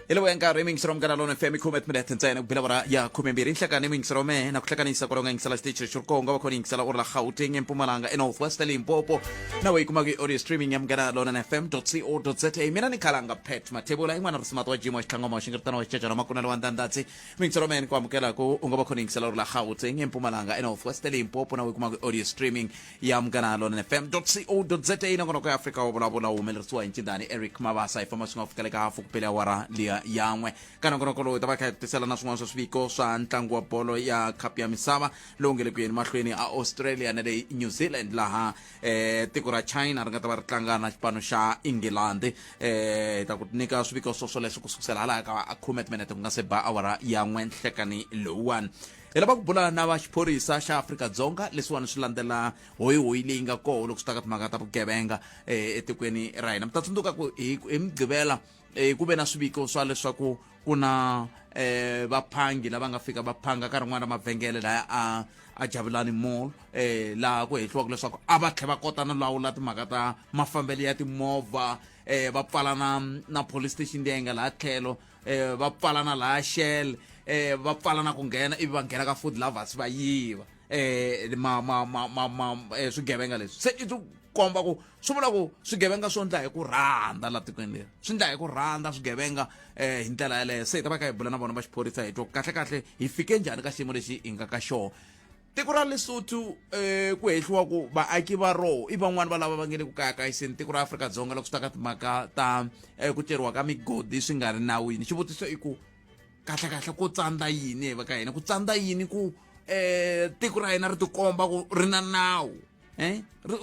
Hi loko ya nkarhi miyingiselo munghana lona fm khume timinete ntsena ku bela vora ya 12 nhlekani miyingiselo mehe na ku hlanganisa kwalaho nga yingisela xitichi lexi ri konga va khona yingisela u ri la Gauteng, eMpumalanga, eNorth West, eLimpopo, na we yi kumaka i audio streaming ya Munghana Lona FM co za. Mina ni khalanga Pat Mathebula, yin'wana risimato wa jimo wa xitlhangoma wa xingiritana wa xicecana makunelo wa ndandatsi. Miyingiselo mehe ni ku amukelaku u nga va khona yingisela u ri la Gauteng, eMpumalanga, eNorth West, eLimpopo, na we yi kumaka i audio streaming ya Munghana Lona FM co za. Nongonoko ya Afrika wa vulavula wu humelerisiwa hi ncindani Eric Mabasa, hi famba swi nga fika le ka hafu ku pele awara liya yan'we. Ka nongonoko lowu hi ta va kha hi ku tisela na swin'wana swa swiviko swa ntlangu wa bolo ya khapu ya misava lowu nge le ku yeni mahlweni a Australia na le New Zealand, laha tiko ra China ri nga ta va ri tlanga na xipano xa England. Hi ta ku nyika swiviko swo swoleswo ku sukusela hala ka khume timinete ku nga se ba awara ya n'we nhlekani lowuwani. Hi lava ku bula na va xiphorisa xa Afrika-Dzonga, leswiwani swi landzela hoyihoyi leyi nga koho loko swi ta ka timhaka ta vugevenga etikweni ra hina. Mi ta tsundzuka ku hi Mugqivela ku ve na swiviko swa leswaku ku na vaphangi lava nga fika va phanga ka rin'wana ra mavhengele laya a Jabulani Mall, laha ku hehliwaka leswaku a va tlhe va kota no lawula timhaka ta mafambelo ya timovha, va pfala na police station leyi nga laha tlhelo, va pfala na laha Shell, va pfala na ku nghena, ivi va nghena ka Food Lovers va yiva ma ma ma ma ma swigevenga leswi. Se i komba ku swi vula ku swigevenga swo ndla hi ku rhandza la tikweni leri, swi ndla hi ku rhandza swigevenga hi ndlela yaleyo. Se hi ta va kha hi bula na vona va xiphorisa, hi twa kahle kahle hi fike njhani ka xiyimo lexi hi nga ka xona. Tiko ra Lesotho ku hehliwa ku vaaki va roho i van'wani va lava va nge le ku kayakayiseni tiko ra Afrika-Dzonga loko swi ta ka timhaka ta ku ceriwa ka migodi swi nga ri nawini. Xivutiso i ku kahle kahle ku tsandza yini va ka hina, ku tsandza yini ku tiko ra hina ri tikomba ku ri na nawu?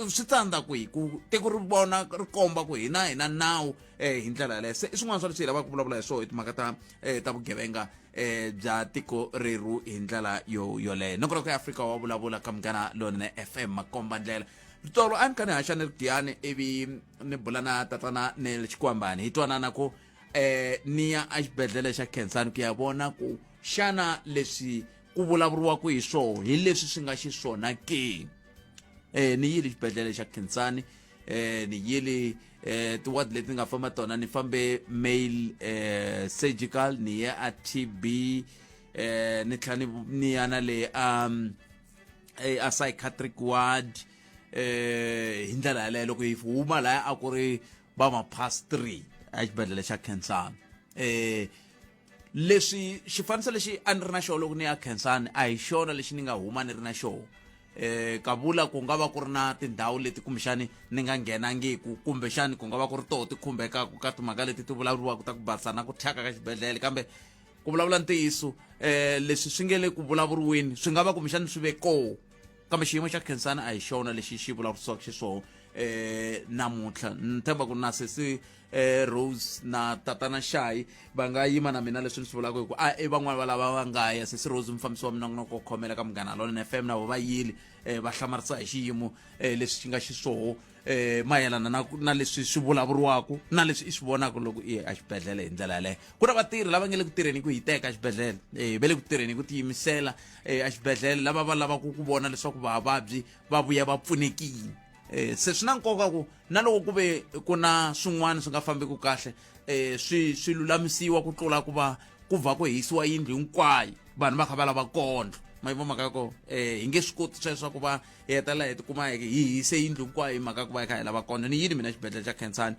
Swi tsandza kwihi ku tiko ri vona ri komba ku hina hi na nawu hi ndlela yaleyo? Se i swin'wana swa leswi hi lavaka ku vulavula hi swona hi timhaka ta vugevenga bya tiko rerhu hi ndlela yo yoleyo. Nongonoko ya Afrika wa vulavula ka Munghana Lonene FM, makomba ndlela. Tolo a ni kha ni haxa ni ri Giyani, ivi ni bula na tatana Nel Xikwambani, hi twanana ku ni ya exibedhlele xa Khensani ku ya vona ku xana leswi ku vulavuriwaka hi swoho hi leswi swi nga xiswona ke. Ni yile xibedhlele xa Khensani, ni yile tiwadi leti ni nga famba tona, ni fambe male surgical, ni ye a TB, ni tlhela ni ya na le a psychiatric ward. Hi ndlela yaleyo loko hi huma laya a ku ri va ma past 3 exibedhlele xa Khensani. Leswi xifaniso lexi a ni ri na xona loko ni ya Khensani a hi xona lexi ni nga huma ni ri na xona. Kavula ku nga va ku ri na tindhawu leti kumbexani ni nga nghenangiku, kumbexani ku nga va ku ri toho ti khumbekaka ka timhaka leti ti vulavuriwaka ta ku basa na ku thyaka ka xibedhlele, kambe ku vulavula ntiyiso leswi swi nge le ku vulavuriweni swi nga va kumbexani swi ve koho, kambe xiyimo xa Khensani a hi xona lexi xi vulavurisiwaka xiswona namuntlha. Ni tshemba ku na sesi Rose na tatana Shayi va nga yima na mina leswi ni swi vulaka, hi ku a i van'wana va lava va nga ya. Sesi Rose, mufambisi wa minongonoko wo khomela ka Munghana Lonene FM, na vo va yile, va hlamarisa hi xiyimo leswi xi nga xiswoho mayelana na leswi swi vulavuriwaka na leswi i swi vonaka loko i ya exibedhlele hi ndlela yaleyo. Ku na vatirhi lava nge le ku tirheni ku hiteka exibedhlele, va le ku tirheni ku tiyimisela exibedhlele, lava va lavaka ku vona leswaku vavabyi va vuya va pfunekile. Se swi na nkoka ku na loko ku ve ku na swin'wana swi nga fambiki kahle, swi lulamisiwa ku tlula ku va ku va ku hisiwa yindlu hinkwayo vanhu va kha va lava kondlo. Ma yi vo mhaka ya kona? Hi nge swi koti sweswo ku va hi hetelela hi tikuma hi hise yindlu hinkwayo hi mhaka ku va hi kha hi lava kondlo. Ni yini mina xibedhlele xa Khensani,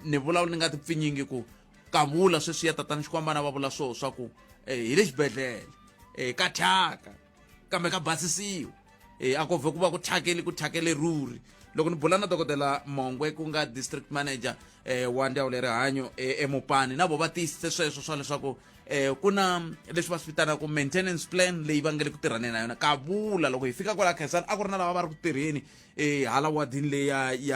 ni vulavula ni nga ti pfinyingi ku kavula sweswi ya tatana Xikwambana va vula swoho swa ku hi le xibedhlele ka thyaka kambe ka basisiwa, a ko vhe ku va ku thyakele ku thyakele ruri. Loko ni bula na dokodela Mongwe, ku nga district manager wa ndzawulo ya rihanyo eMopani, na vo va tiyisise sweswo swa leswaku ku na leswi va swi vitanaka maintenance plan leyi va nga le ku tirhaneni na yona. Kavula loko hi fika kwala Khensani a ku ri na lava va ri ku tirheni hala wadini leyi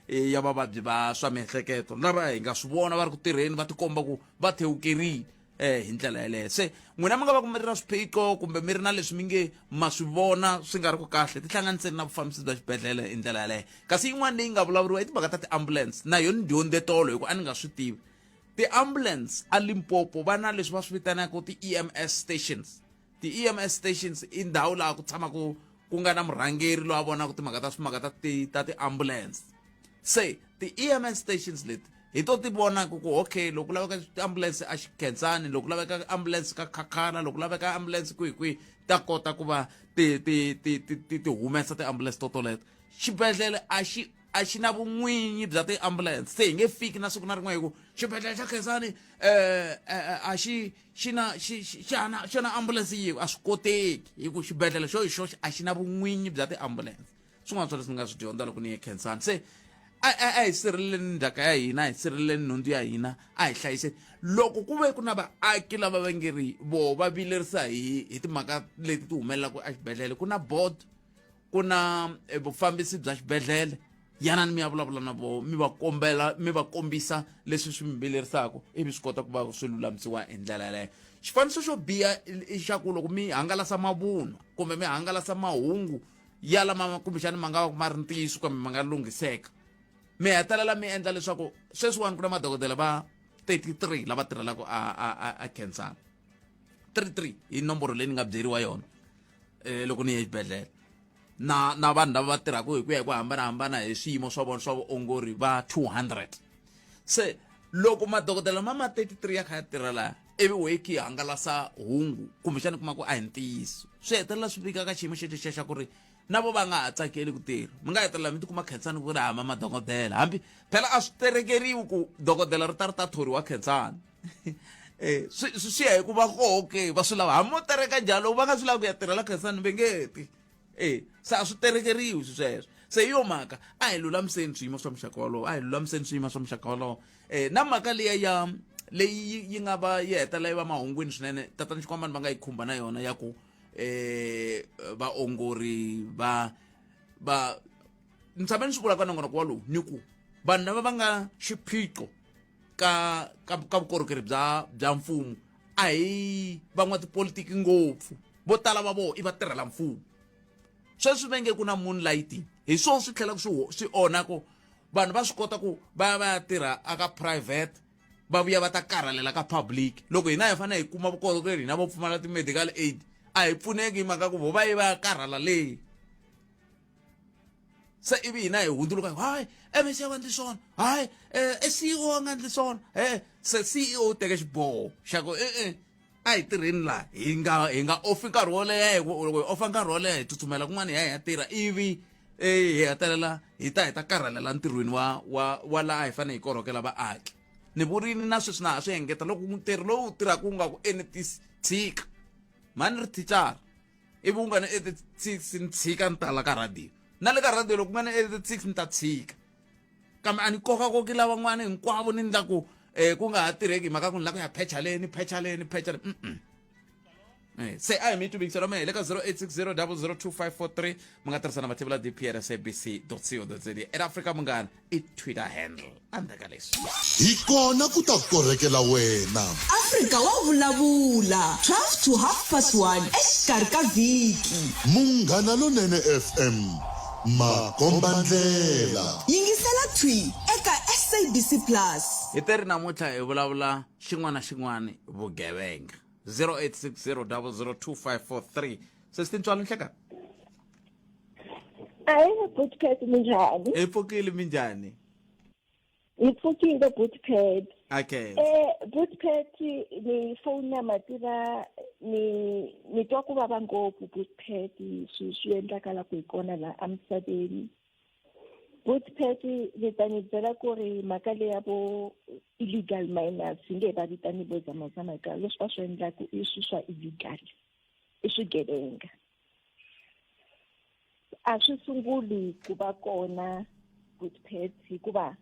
ya vavabyi va swa miehleketo, lava hi nga swi vona va ri ku tirheni, va tikomba ku va thewukerile hi ndlela yeleyo. Se n'wina mi nga va ku mi ri na swiphiqo kumbe mi ri na leswi mi nge ma swi vona swi nga ri ku kahle, tihlanganiseni na vufambisi bya xibedhlele hi ndlela yeleyo. Kasi yin'wana leyi nga vulavuriwa i timhaka ta ti-ambulance, na yona ni dyondze tolo hi ku a ni nga swi tivi. Ti-ambulance a Limpopo va na leswi va swi vitanaka ti-EMS stations. Ti-EMS stations i ndhawu laha ku tshamaka ku nga na murhangeri loyi a vonaka timhaka ta timhaka ta ti ta ti-ambulance. Se ti-EMS stations leti Hi to ti vona ku ku okay, loko ku laveka ambulance a Xikhensani, loko ku laveka ambulance ka Khakhala, loko ku laveka ambulance kwihi kwihi, ta kota ku va ti ti ti ti ti ti humesa ti-ambulance to toleto. Xibedhlele a xi na vun'winyi bya ti-ambulance, se hi nge fiki na siku na rin'we hi ku xibedhlele xa Khensani a xi xi na xi xi xana xana ambulance yin'we. A swi koteki, hi ku xibedhlele xo hi xoxe a xi na vun'winyi bya ti-ambulance. Swin'wana swa leswi ni nga swi dyondza loko ni ye Khensani. Se a hi sirheleleni ndzhaka ya hina, a hi sirheleleni nhundzu ya hina, a hi hlayiseni. Loko ku ve ku na vaaki lava va nge ri voho va vilerisa hi timhaka leti ti humelelaka exibedhlele, ku na board, ku na vufambisi bya xibedhlele, yanani mi ya vulavula na voho, mi va kombela, mi va kombisa leswi swi mi vilerisaka, ivi swi kota ku va swi lulamisiwa hi ndlela yaleyo. Xifaniso xo biha i xa ku loko mi hangalasa mavunwa kumbe mi hangalasa mahungu ya lama kumbexani ma nga va ma ri ntiyiso kambe ma nga lunghiseka, mi hetelela mi endla leswaku sweswiwani ku na madokodela va 33 lava tirhelaka a Khensani. 33 hi nomboro leyi ni nga byeriwa yona loko ni ye exibedhlele, na vanhu lava va tirhaka hi ku ya hi ku hambanahambana hi swiyimo swa vona swa vuongori va 200. Se loko madokodela ma 33 ya kha ya tirha laha, ivi weki hangalasa hungu kumbexani kuma ku a hi ntiyiso, swi hetelela swi vika ka xiyimo xexo xa ku ri na vo va nga ha tsakeli ku tirha. Mi nga hetelela mi tikuma Khensani ku ri hava madokodela, hambi phela a swi terekeriwi ku dokodela ri ta ri ta thoriwa Khensani. Swi ya hi ku va koho ke va swi lava, hambi mo tereka njhani, loko va nga swi lavi ku ya tirhela Khensani, ve nge ti. Se a swi terekeriwi swi sweswo. Se hi yo mhaka a hi lulamiseni swiyimo swa muxaka wolowo, a hi lulamiseni swiyimo swa muxaka wolowo. Na mhaka liya ya leyi yi nga va yi hetelela yi va mahungwini swinene, tatana Xikwambani va nga yi khumba na yona ya ku vaongori va ni tshame ni swi vula ka nongonoko wa lowu, ni ku vanhu lava va nga xiphiqo ka vukorhokeri bya mfumo a hi van'watipolitiki ngopfu, vo tala va vona i vatirhela mfumo. Sweswi va nge ku na moonlighting, hi swona swi tlhelaka swi onha ku vanhu va swi kota ku va ya va ya tirha aka private, va vuya va ta karhalela ka public. Loko hina hi fanele hi kuma vukorhokeri, hina vo pfumala ti-medical aid a hi pfuneki hi mhaka ku vo va ye va ya karhala leyi. Se ivi hina hi hundzuluka, hayi, MEC a va endli swona, hayi, CEO a nga endli swona. Se CEO u teke xiboho xa ku e-e, a hi tirheni laha, hi nga ofi nkarhi wo leha, hi ku loko hi ofa nkarhi wo leha hi tsutsumela kun'wana hi ya hi ya tirha, ivi hi hetelela hi ta karhalela ntirhweni wa laha hi fanele hi korhokela vaaki. Ni vurini na sweswi na ha swi engeta, loko ntirho lowu wu tirhaka wu nga ku enetisi, tshika. Mhani ri thicara, ivi u nga ni 86, ni tshika ni tala ka radio, na le ka radio loko ku nga ni 86 ni ta tshika, kambe a ni kokakoki lavan'wana hinkwavo ni ndla ku ku nga ha tirheki hi mhaka ku ni lava ku ya phecha leyi, ni phecha leyi, ni phecha leyi. Se a hi mi tuvekisela me hi le ka 0860 002543. Mi nga tirhisa na mathevula dpr sabc co za at Africa Munghana i Twitter handle. Endzhaku ka leswi hi kona ku ta korhekela wena. Afrika wa vulavula 12 to half past 1 exikarhi ka vhiki. Munghana Lonene FM, makombandlela. Yingisela thwi eka SABC Plus. Hi teri namuntlha hi vulavula xin'wana na xin'wana vugevenga. 0860002543. Sesi Tintswalo, nhleka. Ayi, Bootpet, minjhani? Hi pfukile, minjhani? Hi pfukile, Bootpet. Okay. Bootpet, ni fona mativa ni twa ku vava ngopfu, Bootpet, swi endlakala ku hi kona laha emisaveni. Bootpet, ni ta ni byela ku ri mhaka leya vo illegal miners, hi nge va vitani vo zamazama, hikuva leswi va swi endlaku i swi swa illegal, i swigevenga. A swi sunguli ku va kona, Bootpet, hikuva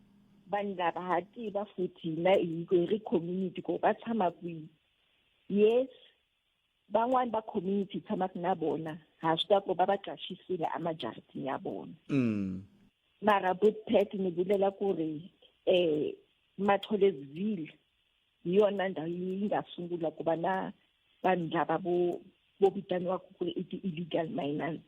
vanhu lava ha tiva futhi hina hi ri community ku va tshama kwihi. Yes, van'wani va community tshamaka na vona ha swi tiva ku va va qashisile emajaratini ya vona. Mara Bootpet, ni vulela ku ri Matholesville hi yona ndhawu yi nga sungula ku va na vanhu lava vo vitaniwaka ku ri i ti-illegal miners.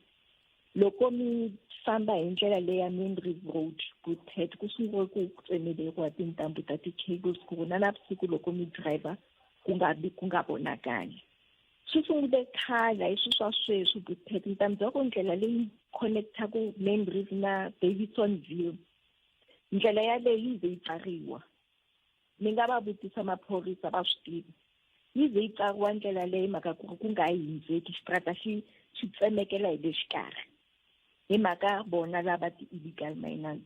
Loko mi famba hi ndlela leya Main River Road, Bootpet, ku sunguriwe ku tsemeleriwa tintambu ta ti-cables ku ri na navusiku loko mi driver ku nga vi ku nga vonakali. Swi sungule khale, hi swi swa sweswi, Bootpet. Ni ta mi byela ku ndlela leyi connectaku Main River na Davidsonville, ndlela yaleyo yi ze yi pfariwa. Mi nga va vutisa maphorisa va swi tiva. Yi ze yi tsariwa ndlela leyi mhaka ku ri ku nga hindzeki xitrata xi xi tsemekela hi le xikarhi hi mhaka vona lava ti-illegal miners.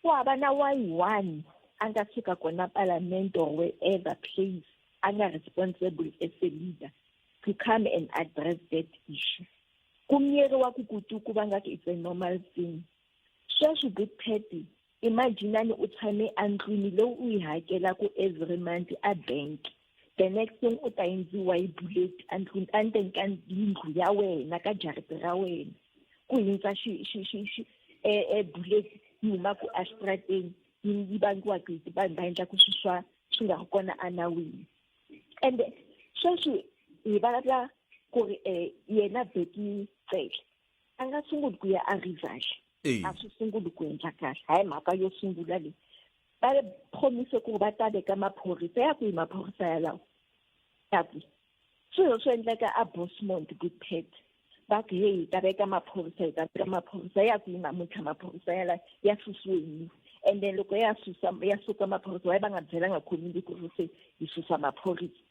Ku hava na wa yi one a nga suka kona parliament or wherever place a nga responsible as a leader to come and address that issue. Ku miyeriwa ku kutuku va nga ku it's a normal thing. Sweswi good Patty, imaginani u tshame endlwini lowu u yi hakelaka every month a bank. The next thing u ta endliwa hi bullet endlwini endzeni ka yindlu ya wena ka jariti ra wena. Ku hindza xi xi xi xi e e bullet yi humaka exitrateni yi vangiwaka hi vanhu va endlaka swilo swa swi nga ri kona enawini. Ende sweswi hi vulavula ku ri yena Bheki Cele a nga sunguli ku ya a Rival. A swi sunguli ku endla kahle hayi mhaka yo sungula leyi va promise ku va ta veka maphorisa ya kwihi maphorisa yalawo ya kwihi swilo swi endleka a Bosmont good pet va ku hey hi ta veka maphorisa hi ta veka maphorisa ya kwihi namuntlha maphorisa yala ya susiwe yini and then loko ya susa ya suka maphorisa wa va nga byelanga community ku ri se hi susa maphorisa.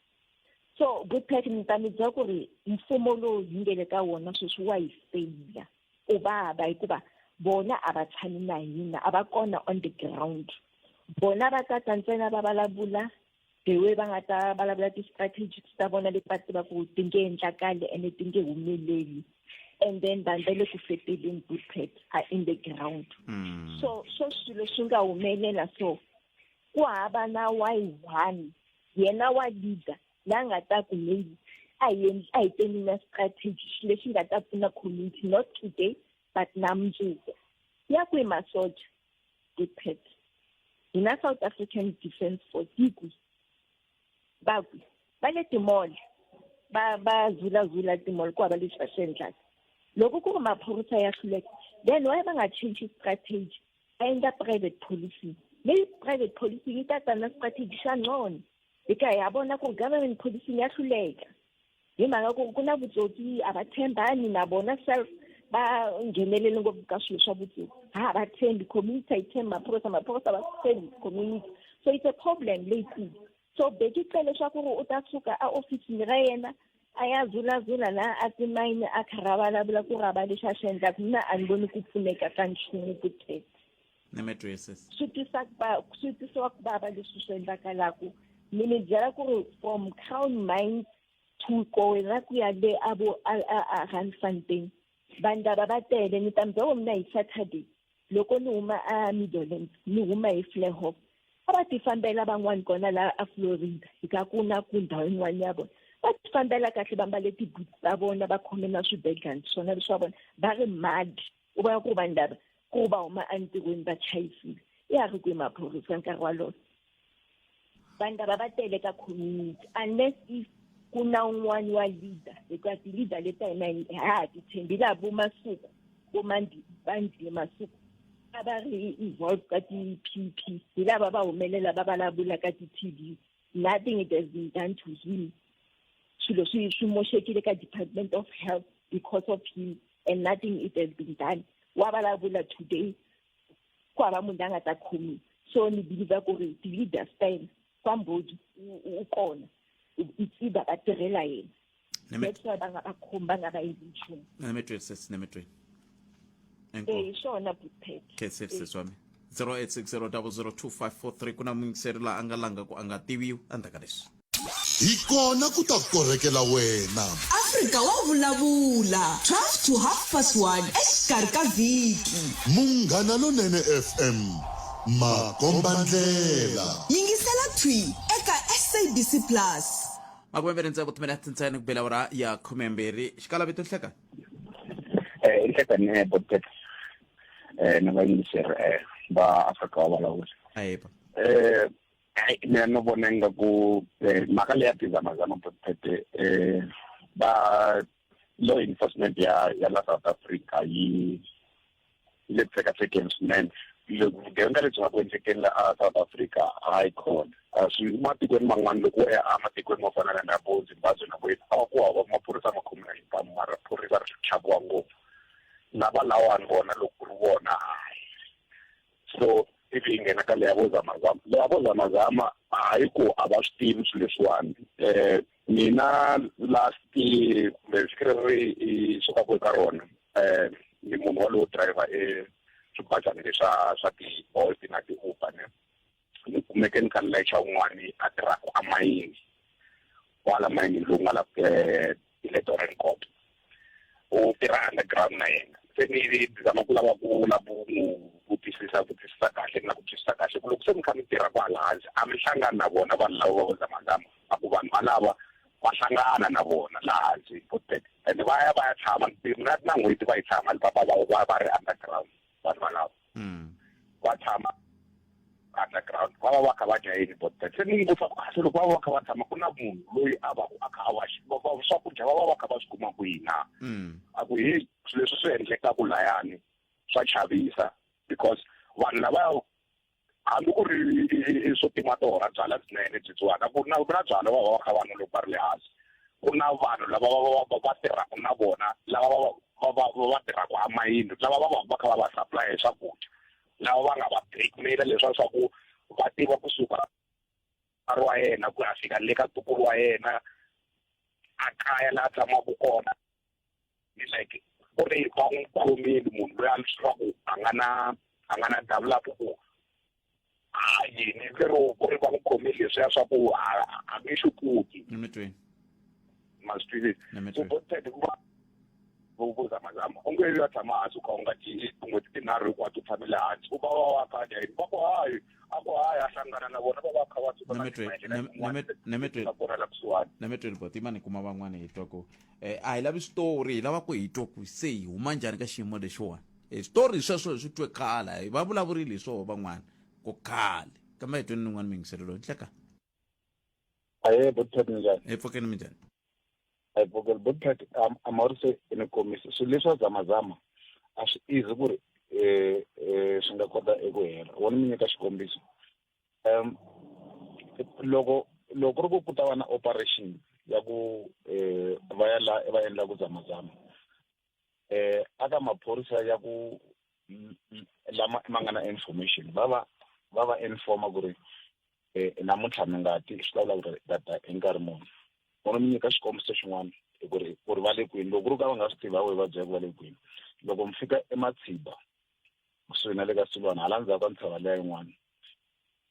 So good pet ni ta mi byela ku ri mfumo lowu hi nge le ka wona sweswi wa hi feyila u vava hikuva vona a va tshami na hina a va kona on the ground. Vona va tata ntsena va vulavula the way va nga ta vulavula ti-strategies ta vona leti va tivaka ku ti nge endlakali ene ti nge humeleli and then vanhu va le ku feteleni good pet are in the ground. So so swilo swi nga humelela so ku hava na y one yena wa leader la nga ta ku maybe a hi a hi teni na strategy lexi nga ta pfuna community not today but na mundzuku. Ya kwihi masocha good pet hina South African Defence Force yi kwihi va kwihi va le timall va va zulazula timall ku hava lexi va xi endlaka. Loko ku ri maphorisa ya hluleka then why va nga change strategy va endla private policing leyi private policing yi ta ta na strategy xa ngcono hikuva ha vona ku government policing ya hluleka hi mhaka ku ku na vutsotsi a va tshembani na vona self va nghenelele ngopfu ka swilo swa vutsotsi. Ha va tshembi community a yi tshembi maphorisa maphorisa va tshembi community. So it's a problem leyikulu. So Bheki Cele leswaku ri u ta suka a ofisini ra yena a ya zulazula laha a timayini a kha ra vulavula ku ri va lexi a xi endlaka mina a ni voni ku pfuneka ka nchumu ku tete. Swi twisa swi twisiwa ku vava leswi swi endlakalaku. Ni mi byela ku ri from Crown Mines to ko ra ku ya le a vo a Randfontein vanhu lava va tele. Ni ta mi byela ku mina hi Saturday loko ni huma a Meadowlands ni huma hi Fleurhof a va ti fambela van'wani kona laha a Florida hi ka ku na ku ndhawu yin'wana ya vona va ti fambela kahle va mbale ti-boots ta vona va khome na swibedlani swona leswi va vona va ri mad. U vona ku vanhu lava ku va huma entirhweni va chayisile ya ri kwihi maphorisa nkarhi walowo. Vanhu lava va tele ka community unless if ku na un'wana wa leader hikuva ti-leader leti ta hina ha ha ti tshembi laha vo Masuku vo Bandile Masuku a va ri involved ka ti-P P hi lava va humelela va vulavula ka ti-T V. Nothing it has been done to him. Swilo swi swi moxekile ka Department of Health because of him and nothing it has been done. Wa vulavula today ku hava munhu la nga ta khomiwa. So ni believe ku ri ti-leaders ta hina Kwambodi u kona it's either va tirhela yena. That's why va nga va khomi va nga va endli nchumu. Nemetweni sesi nemetweni. Eh hi swona Bhutpet. Ke sesi wa mina 0860002543 ku na muyingiseri laha a nga langa ku a nga tiviwi endzhaku ka leswi. Hi kona ku ta korhekela wena. Afrika wa vulavula 12 to half past 1 exikarhi ka vhiki. Munghana Lonene FM makombandlela. Yingisela thwi eka SABC Plus. Makumembirhi ntsevu timinete ntsena ku bela awara ya khumembirhi xikala vito nhlekani. Nhlekani Botpet na vayingiseri va Afrika wa vulavula. Ayiba. Mina no vona ingaku mhaka leyi ya tizamazama Botpet va law enforcement ya ya la South Africa yi le ku tsekatsekeni swinene. Loko vugevenga lebyi nga ku endlekeni la a South Africa hayi khona swi matikweni man'wana loko wo ya ematikweni mo fana na vo Zimbabwe na vo a ku hava maphorisa ma khomiwa hi ntamu mara phorisa ri tlhaviwa ngopfu lava lawani vona loko ku ri vona hayi so. Ivi yi nghena ka leya vo zamazama. Leya vo zamazama hayi ku a va swi tivi swilo leswiwani. Mina last kumbe vhiki leri hi sukaka eka rona ni munhu walowo driver e swibazana leswa swa ti-Bolt na ti-Uber ne. Ni kumeke ni kha ni layicha un'wani a tirhaka emayini kwala mayini lowu nga la le Doornkop. U tirha underground na yena. Se ni zama ku lava ku lava ku n'wi vutisisa vutisisa kahle ni la ku twisisa kahle ku loko se mi kha mi tirha kwala hansi a mi hlangani na vona vanhu lava va vo zamazama a ku vanhu valava va hlangana na vona laha hansi and va ya va ya tshama na na n'hweti va yi tshama va va va va ri underground vanhu valava va tshama underground va va va kha va dya yini botbet se ni n'wi vutisa ku a se loko va va va kha va tshama ku na munhu loyi a va a kha a va swakudya va va va kha va swi kuma kwihi na a ku heyi swilo leswi swi endlekaku layani swa chavisa because vanhu lavaya hambi ku ri swo tima torha byala byinene byi tswana ku na ku na byala va va va kha va nwa loko va ri le hansi ku na vanhu lava va va va tirhaka na vona lava va va va va tirhaka emayini lava va va va kha va va supply hi swakudya lava va nga va blackmail leswaku swa ku va tiva kusuka ri wa yena ku ya fika le ka ntukulu wa yena a kaya laha tshamaka kona ni like ku ri va n'wi khomile munhu loyi a swi ku a nga na a nga na develop ku a yini lero ku ri va n'wi khomile leswiya swa ku a nge swi koti ma swi twisisa so boted ku va vo zamazama u nge ya tshama hansi u kha u nga dyi tin'hweti tinharhu hinkwato u tshamile hansi u va va wa kha dya yini va ku hayi a ku hayi a hlangana na vona va va kha va suka na la kusuhani nametweni boti mani kuma van'wana hi twa ku a hi lavi switori hi lava ku hi twa ku se hi huma njhani ka xiyimo lexiwani switori sweswo hi swi twe khale va vulavurile hi swoho van'wana ku khale kambe hi tweni nin'wana miyingiselo loyi nhleka aye botpet minjhani hi pfukeni minjhani hi pfukeni botpet amarise ni komisa swilo leswi swa zamazama a swi easy ku ri um swi nga kota eku hela wona mi nyika xikombiso um loko loko ku ri ku ku ta va na operation ya ku um va ya la va endla ku zamazama eh aka maphorisa ya ku lama ma nga na information va va va va informa ku ri eh namuntlha mi nga ti swi ta vula ku ri data hi nkarhi muni vona mi nyika xikombiso xin'wana hi ku ri ku ri va le kwini loko ku ri ka va nga swi tivi va we va byela ku va le kwini loko mi fika ematshiba kusuhi na le ka silwana hala ndzhaku ka ntshava liya yin'wana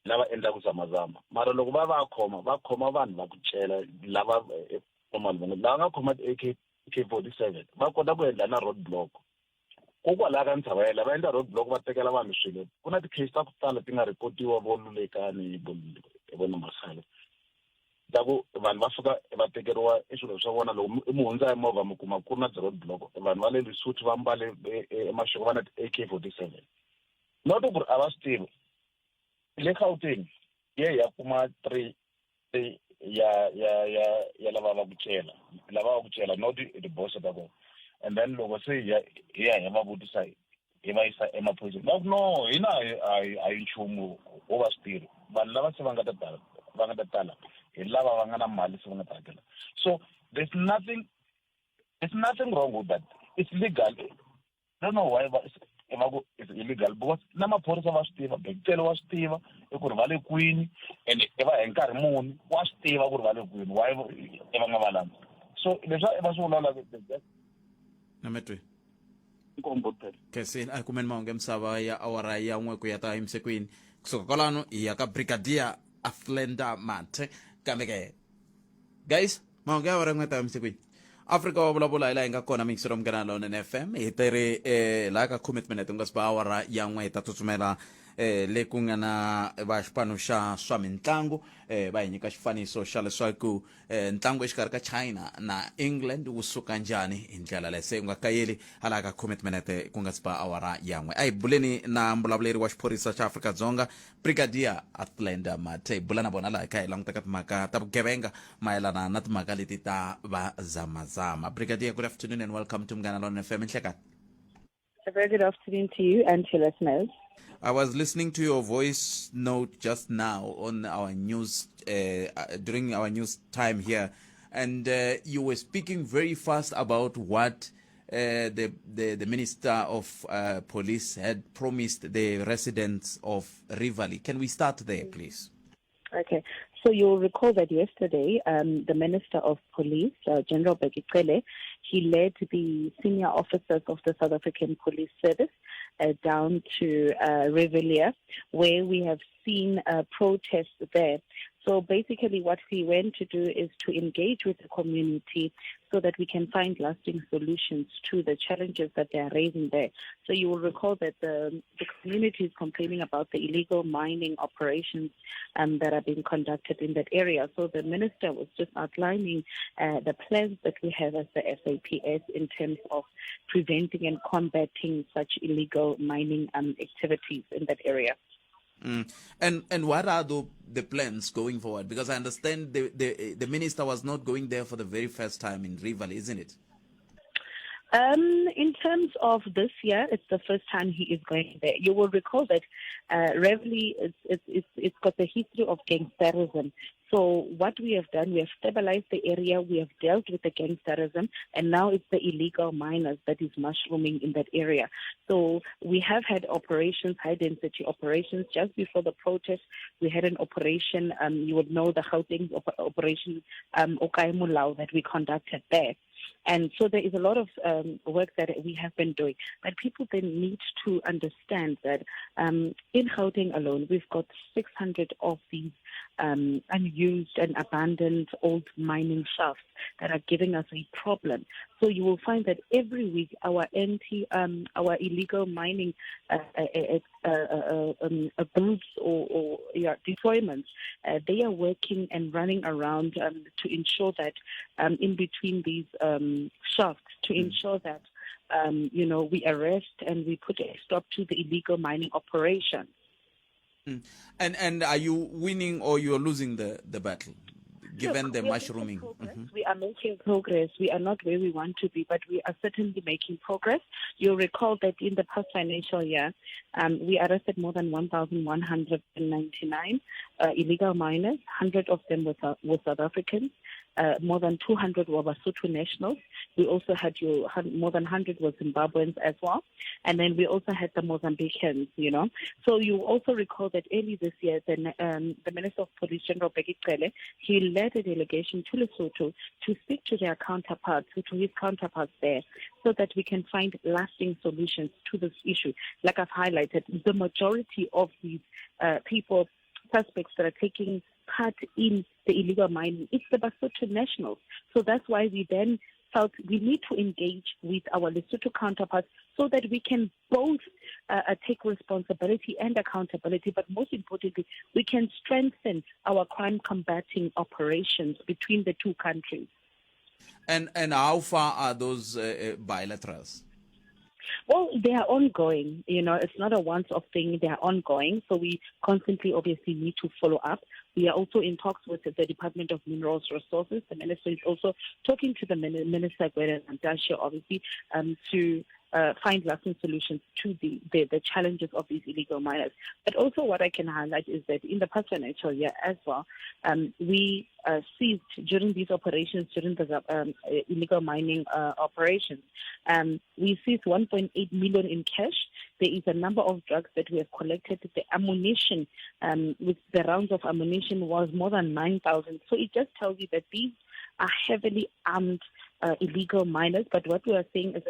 lava endlaka zamazama mara loko va va khoma va khoma vanhu va ku cela lava eh, lava nga khoma ti-ak K47 va kota ku endla na road block kokwalaha ka ntshava yela va endla road block va tekela vanhu swilo ku na ti-case ta ku tala ti nga rekotiwa vo lulekani vo namasale ta ku vanhu va fika va tekeriwa e swilo swa vona loko mi hundza hi movha mi kuma ku ri na ti-road block vanhu va le Lesotho va mbale emaxoko va na ti-A_K 47 not ku ri a va swi tivi le Gauteng ye ya kuma 3 ya ya ya ya lava va ku cela lava va ku cela not tiboso ta kona and then loko se hi ya hi ya hi va vutisa hi va yisa emaphoriseni va ku no hina a hi nchumu wo va swi tirhi vanhu lava se va nga ta tala va nga ta tala hi lava va nga na mali se va nga ta hakela so there's nothing there's nothing wrong with that it's legal don't know why va va ku it's illegal because na maphorisa va swi tiva bekutele wa swi tiva i ku ri va le kwini and i va hi nkarhi muni wa swi tiva ku ri va le kwini why i va nga va landza so leswi va swi vulavulaka nametwe nkombo phela khensini a hi kumeni mahungu ya misava ya awara ya n'we ku ya ta yimisekwini kusuka kwalano hi ya ka brigadier aflenda mathe kambe ke guys mahungu ya awara ya n'we ta yimisekwini afrika wa vulavula hi laha hi nga kona mixero munghana lonene fm hi teri eh, laha ka khume timinete ku nga si ba awara ya n'we hi ta tsutsumela eh, le ku nga na va xipano xa swa mitlangu eh, va hi nyika xifaniso xa leswaku eh, ntlangu exikarhi ka china na england wu suka njhani hi ndlela leyi se u nga kayeli hala ka khume timinete ku nga si ba awara ya n'we a hi buleni na mbulavuleri wa xiphorisa xa afrika-dzonga brigadier athlenda mathe hi bula na vona laha hi kha hi languta ka timhaka ta vugevenga mayelana na timhaka leti ta va zamazama brigadier good afternoon and welcome to munghana lon fm nhlekani A very good afternoon to you and to your listeners. I was listening to your voice note just now on our news, during our news time here, and you were speaking very fast about what the Minister of Police had promised the residents of Riverlea. Can we start there, please? Okay. So you'll recall that yesterday, the Minister of Police, General Bheki Cele, he led the senior officers of the South African Police Service down to Riverlea, where we have seen protests there. So basically what we went to do is to engage with the community so that we can find lasting solutions to the challenges that they are raising there. So you will recall that the community is complaining about the illegal mining operations that are being conducted in that area. So the minister was just outlining the plans that we have as the SAPS in terms of preventing and combating such illegal mining activities in that area. And what are the plans going forward? Because I understand the minister was not going there for the very first time in Riverlea, isn't it? In terms of this year, it's the first time he is going there. You will recall that Riverlea, it's got a history of gangsterism. So what we have done, we have stabilized the area, we have dealt with the gangsterism, and now it's the illegal miners that is mushrooming in that area. So we have had operations, high-density operations. Just before the protest, we had an operation, you would know the Gauteng operation, Okae Molao, that we conducted there. And so there is a lot of work that we have been doing. But people then need to understand that in Gauteng alone, we've got 600 of these unused and abandoned old mining shafts that are giving us a problem. So you will find that every week our our illegal mining groups or deployments, they are working and running around to ensure that in between these shafts, to ensure that we arrest and we put a stop to the illegal mining operation. And are you winning or you're losing the battle, given the mushrooming? Mm-hmm. We are making progress. We are not where we want to be, but we are certainly making progress. You'll recall that in the past financial year, we arrested more than 1,199 illegal miners. 100 of them were South Africans. More than 200 were Basotho nationals. We also had more than 100 were Zimbabweans as well. And then we also had the Mozambicans, you know. So you also recall that early this year, the Minister of Police, General Bheki Cele, he led a delegation to Lesotho to speak to their counterparts, to his counterparts there, so that we can find lasting solutions to this issue. Like I've highlighted, the majority of these people, suspects that are taking part in the illegal mining, it's the Basotho nationals. So that's why we then felt we need to engage with our Lesotho counterparts so that we can both take responsibility and accountability, but most importantly, we can strengthen our crime combating operations between the two countries. And how far are those bilaterals? Well, they are ongoing. You know, it's not a once-off thing. They are ongoing. So we constantly, obviously, need to follow up. We are also in talks with the Department of Minerals Resources. The minister is also talking to the Minister, Gwede Mantashe, obviously, to find lasting solutions to the challenges of these illegal miners. But also what I can highlight is that in the past financial year as well, we seized during these operations, during the illegal mining operations, we seized 1.8 million in cash. There is a number of drugs that we have collected. The ammunition, with the rounds of ammunition, was more than 9,000. So it just tells you that these are heavily armed illegal miners. But what we are saying is,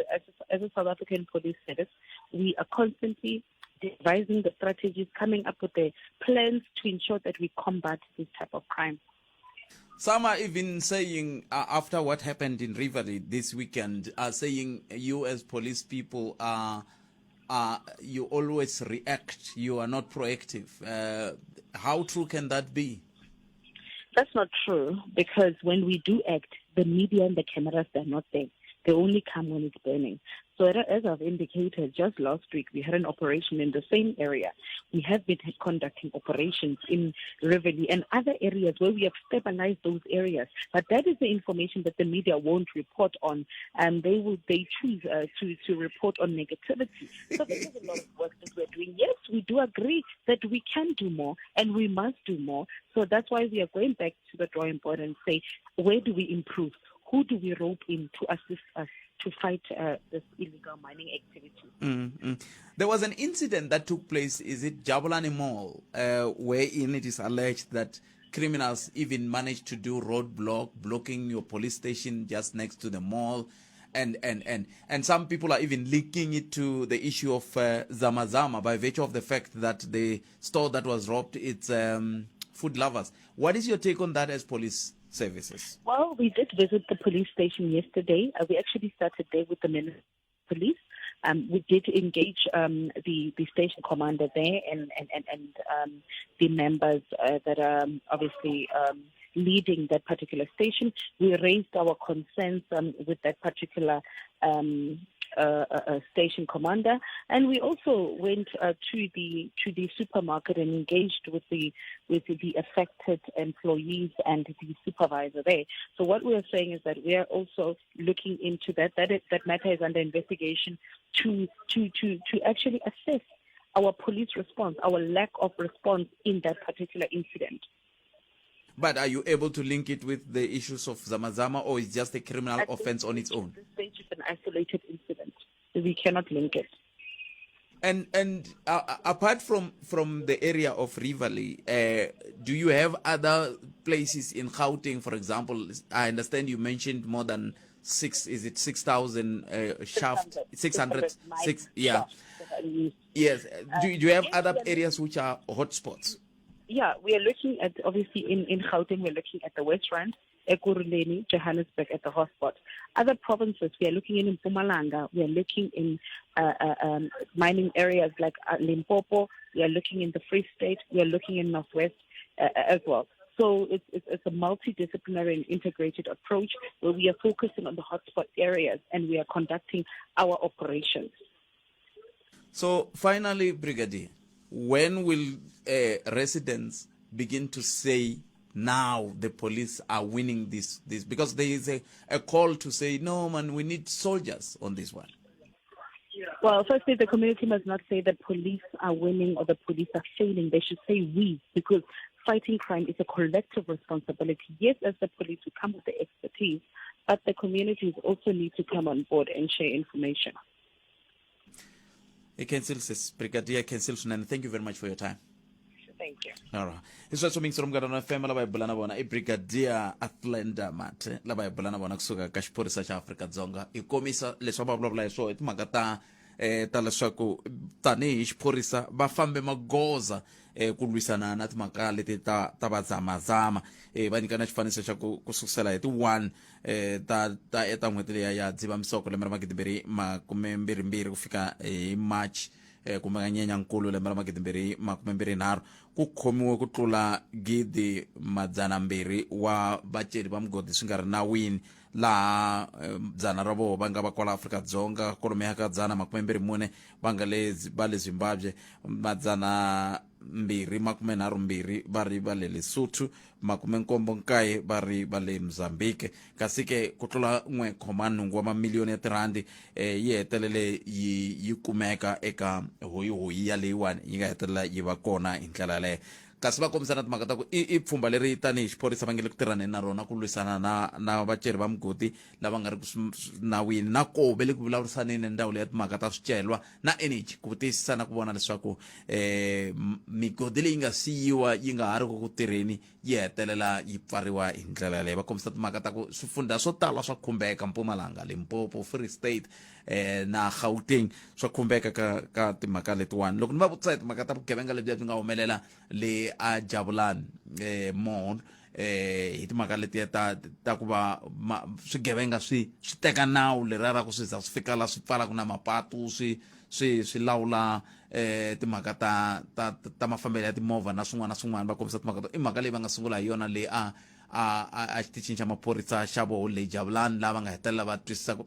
as a South African Police Service, we are constantly devising the strategies, coming up with the plans to ensure that we combat this type of crime. Some are even saying, after what happened in Riverlea this weekend, are saying you as police people are you always react, you are not proactive. How true can that be? That's not true, because when we do act, the media and the cameras, they're not there. They only come when it's burning. So as I've indicated, just last week, we had an operation in the same area. We have been conducting operations in Riverlea and other areas where we have stabilized those areas. But that is the information that the media won't report on, and they choose to report on negativity. So there is a lot of work that we're doing. Yes, we do agree that we can do more and we must do more. So that's why we are going back to the drawing board and say, where do we improve? Who do we rope in to assist us to fight this illegal mining activity. There was an incident that took place, is it Jabulani Mall, wherein it is alleged that criminals even managed to do roadblock, blocking your police station just next to the mall. And some people are even linking it to the issue of Zamazama by virtue of the fact that the store that was robbed, it's food lovers. What is your take on that as police services? Well, we did visit the police station yesterday. We actually started there with the minister of police. We did engage the station commander there and the members that are obviously leading that particular station. We raised our concerns with that particular station commander, and we also went to the supermarket and engaged with the affected employees and the supervisor there. So what we are saying is that we are also looking into that. That matter is under investigation to actually assess our police response, our lack of response in that particular incident. But are you able to link it with the issues of Zamazama, or is just a criminal At this offense on its stage- own? At this stage, it's an isolated incident. We cannot link it. And apart from the area of Riverlea, do you have other places in Gauteng, for example? I understand you mentioned more than six. Is it 6,000 shaft? 600, 600 six. Yeah. shafts that are used. Yes. Do you have Yes, other we are areas which are hotspots? Yeah, we are looking at, obviously, in Gauteng, we're looking at the West Rand, Ekurhuleni, Johannesburg at the hotspot. Other provinces, we are looking in Mpumalanga, we are looking in mining areas like Limpopo, we are looking in the Free State, we are looking in Northwest as well. So it's a multidisciplinary and integrated approach where we are focusing on the hotspot areas and we are conducting our operations. So finally, Brigadier, when will residents begin to say now the police are winning this? Because there is a call to say, no, man, we need soldiers on this one. Well, firstly, the community must not say the police are winning or the police are failing. They should say we, because fighting crime is a collective responsibility. Yes, as the police, we come with the expertise, but the communities also need to come on board and share information. Cancel sis Brigadier Cancel swinene. Thank you very much for your time. Thank you. Alright. Hi sweswo miyingiselo Munghana wa FM, lava hi bula na vona i Brigadier Athlenda Mathe, lava hi bula na vona kusuka ka xiphorisa xa Afrika-Dzonga. Hi komisa leswi va vulavula hi swona hi timhaka ta leswaku tanihi xiphorisa va fambe magoza ku lwisana na timhaka leti ta vazamazama. Va nyika na xifaniso xa ku sukusela hi ti 1 ta n'hweti leya ya Dzivamisoko lembe ra 2022 ku fika hi March kumbe ka Nyenyankulu lembe ra 2023, ku khomiwe ku tlula 200,000 wa vaceri va migodi swi nga ri nawini, laha 100 ra voho va nga va kwala Afrika-Dzonga, kwalomuya ka 124 va nga le va le Zimbabwe, 232 va ri va le Lesotho, 79 va ri va le Mozambique. Kasi ke ku tlula 1.8 wa mamiliyoni ya tirhandi yi hetelele yi kumeka eka hoyihoyi ya leyiwani yi nga hetelela yi va kona hi ndlela yaleyo. Kasi va kombisa na timhaka ta ku i pfhumba leri tanihi xiphorisa va nge le ku tirhaneni na rona ku lwisana na vaceri va migodi lava nga ri ku nawini, na koho ve le ku vulavurisaneni na ndzawulo ya timhaka ta swicelwa na energy ku tiyisisa na ku vona leswaku migodi leyi nga siyiwa yi nga ha ri ku tirheni yi hetelela yi pfariwa hi ndlela yaleyo. Va kombisa timhaka ta ku swifundha swo tala swa khumbeka, Mpumalanga, Limpopo, Free State na Gauteng swa khumbeka ka timhaka letiwani. Loko ni va vutisa hi timhaka ta vugevenga lebyiya byi nga humelela le a Jabulani Mall, hi timhaka letiya ta ku va swigevenga swi teka nawu leriya ra ku swi za swi fika la swi pfalaka na mapatu, swi lawula timhaka ta mafambelo ya timovha na swin'wana na swin'wana, va kombisa timhaka to i mhaka leyi va nga sungula hi yona leyi a xitichini xa maphorisa xa voho le Jabulani, laha va nga hetelela va twisisa ku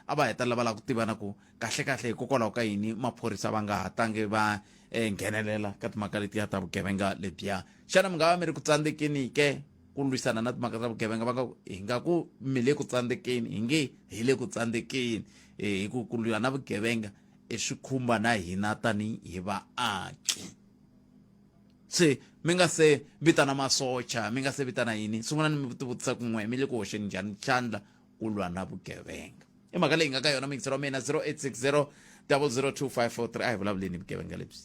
a va hetelela va lava ku tiva na ku kahle kahle hikokwalaho ka yini maphorisa va nga hatangi va nghenelela ka timhaka letiya ta vugevenga lebyiya. Xana mi nga va mi ri ku tsandzekeni ke ku lwisana na timhaka ta vugevenga? Va nga ku hi nga ku mi le ku tsandzekeni, hi nge hi le ku tsandzekeni hi ku lwa na vugevenga i swi khumba na hina tanihi vaaki. Se mi nga se vitana masocha, mi nga se vitana yini, sungulani mi tivutisa ku n'we mi le ku hoxeni njhani xandla ku lwa na vugevenga. I mhaka leyi nga ka yona muyingiseri wa mina 0860 002543 a hi vulavuleni hi vugevenga lebyi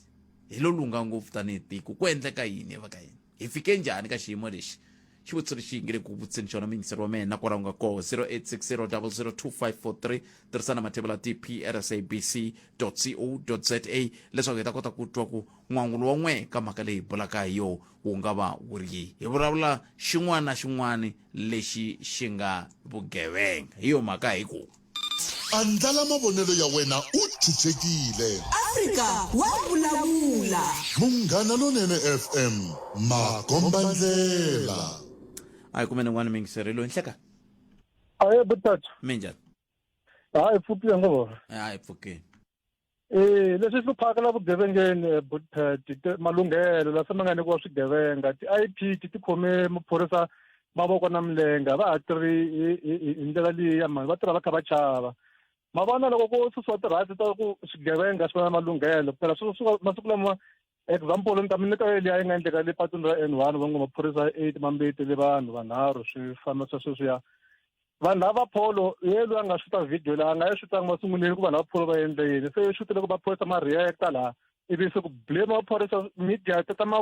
hi lo lunga ngopfu tanihi tiko ku endleka yini eva ka yini hi fike njhani ka xiyimo lexi xivutiso lexi yi nge le ku vutiseni xona muyingiseri wa mina na kwala u nga koho 0860 002543 tirhisana mathebula tprsabc co za leswaku hi ta kota ku twa ku n'wangulo wa n'we ka mhaka leyi bulaka hi yoho wu nga va wu ri yihi hi vulavula xin'wana na xin'wana lexi xi nga vugevenga hi yo mhaka hi ku Andlala mavonelo ya wena u chuchekile. Afrika wa vulavula. Munghana Lonene FM, makombandlela. A hi kumeni n'wana miyingiseri loyi nhleka. Aye butata. Minjhani? Hayi pfukile ngopfu. Hayi pfukile. Eh leswi hluphaka la vugevengeni eh, butati malunghelo la se ma nga nyikiwa swigevenga ti-IP ti khome maphorisa mavoko na milenge a va ha tirhi hi ndlela liya mani va tirha va kha va chava ma vona loko ku susiwa ti-rights ta ku swigevenga swi va na malunghelo phela swi masiku lama example ni ta mi nyika liya yi nga endleka le patwini ra N one va ngo maphorisa 8 ma mbetele vanhu vanharhu swi famba swa sweswiya vanhu lava pholo ye loyi a nga xuta video laha a nga yi xutanga masunguleni ku vanhu va pholo va endle yini se yi xutile ku maphorisa ma reacta laha ivi se ku blame maphorisa media tata ma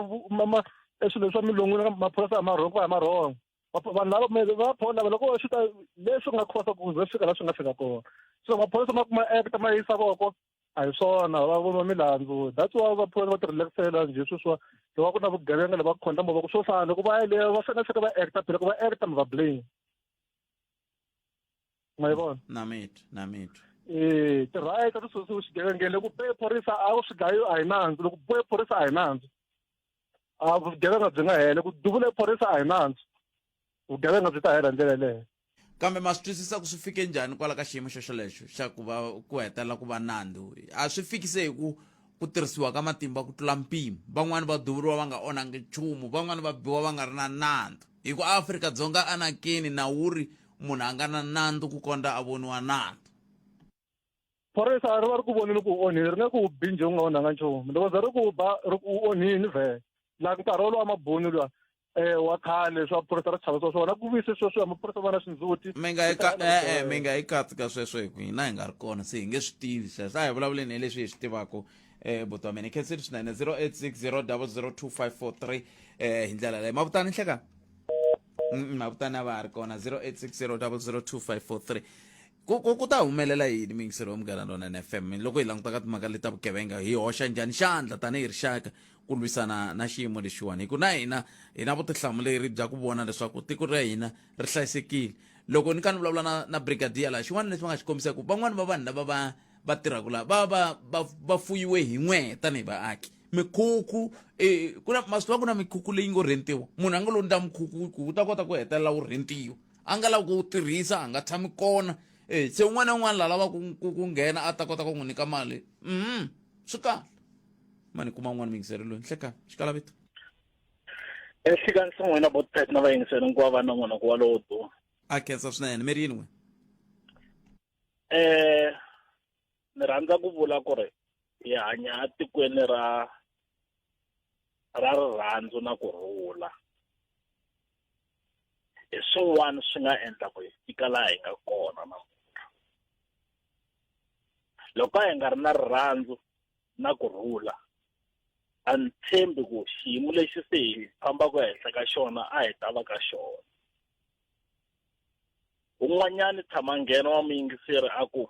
e swilo swa milon'wini maphorisa a ma wrong a ma wrong vanhu lava va pholo lava loko va xuta leswi nga khosa ku ze fika la swi nga fika kona so maphorisa ma kuma act ma yisa voko a hi swona va voniwa milandzu that's why vaphorisa va ti relaxela njhe sweswiwa loko ku na vugevenga lava khondla mavoko swo fana loko va ya le va fanele fika va acta phela ku va acta mi va blame ma yi vona na mitwa na mitwa eh ti-right a ti susiwi xigevengeni loko bohe phorisa a wu swi dlayi a hi nandzu loko bohe phorisa a hi nandzu a vugevenga byi nga hela ku duvule phorisa a hi nandzu vugevenga byi ta hela ndlela yeleyo kambe ma swi twisisa ku swi fike njhani kwala ka xiyimo xo xolexo xa ku va ku hetelela ku va nandzu a swi fikise hi ku ku tirhisiwa ka matimba ku tlula mpimo van'wani va duvuriwa va nga onhangi nchumu van'wani va biwa va nga ri na nandzu hi ku Afrika-Dzonga anakeni na wu ri munhu a nga na nandzu ku kondza a voniwa nandzu phorisa ri va ri ku vonile ku u onhile ri nge ku bi njhe u nga onhanga nchumu loko ze ri ku ba ri ku u onhini vhele la nkarhi wolowo wa mabunu luwa eh wa khale swa phorisa ri chavisiwa swona ku vuyise sweswiya maphorisa va na xindzhuti mi nga yi ka e-e mi nga yi katsi ka sweswo hi ku hina hi nga ri kona se hi nge swi tivi sweswo a hi vulavuleni hi leswi hi swi tivaka um buti wa mina khensile swinene 0860 00 2543 um hi ndlela leyo mavutani nhlekani mavutani a va ha ri kona 0860 00 2543 ku ku ku ta humelela yini muyingiseri wa munghana lonene fm loko hi languta ka timhaka leti ta vugevenga hi hoxa njhani xandla tanihi rixaka ku lwisana na xiyimo lexiwani hi ku na hina hi na vutihlamuleri bya ku vona leswaku tiko ra hina ri hlayisekile loko ni kha ni vulavula na, na brigadier laha xin'wana lexi va nga xi kombisa ku van'wani va vanhu lava va va tirhaka laha va va va va fuyiwe hi n'we tanihi vaaki mikhukhu eh, ku na ma swi tiva ku na mikhukhu leyi ngo rhentiwa munhu a nga lo ndla mukhukhu ku wu ta kota ku hetelela wu rhentiwa a nga lavi ku wu tirhisa a nga tshami kona eh, se un'wana na un'wana la lavaka ku, ku, ku nghena a ta kota ku n'wi nyika mali mm, swi kahle mani kuma un'wana muyingiseri loyi nhlekani xikalavito ehlekani se n'wina botpet na vayingiseri hinkwavo va nongonoko walowo duma a khensa swinene mi ri yini n'we eh ni rhandza ku vula ku ri hi hanya etikweni ra ra rirhandzu na ku rhula hi swin'wana swi nga endla ku hi fika laha hi nga kona namuntlha loko a hi nga ri na rirhandzu na ku rhula a ni tshembi ku xiyimo lexi se hi fambaka ehenhla ka xona a hi ta va ka xona un'wanyani tshama nghena wa muyingiseri a ku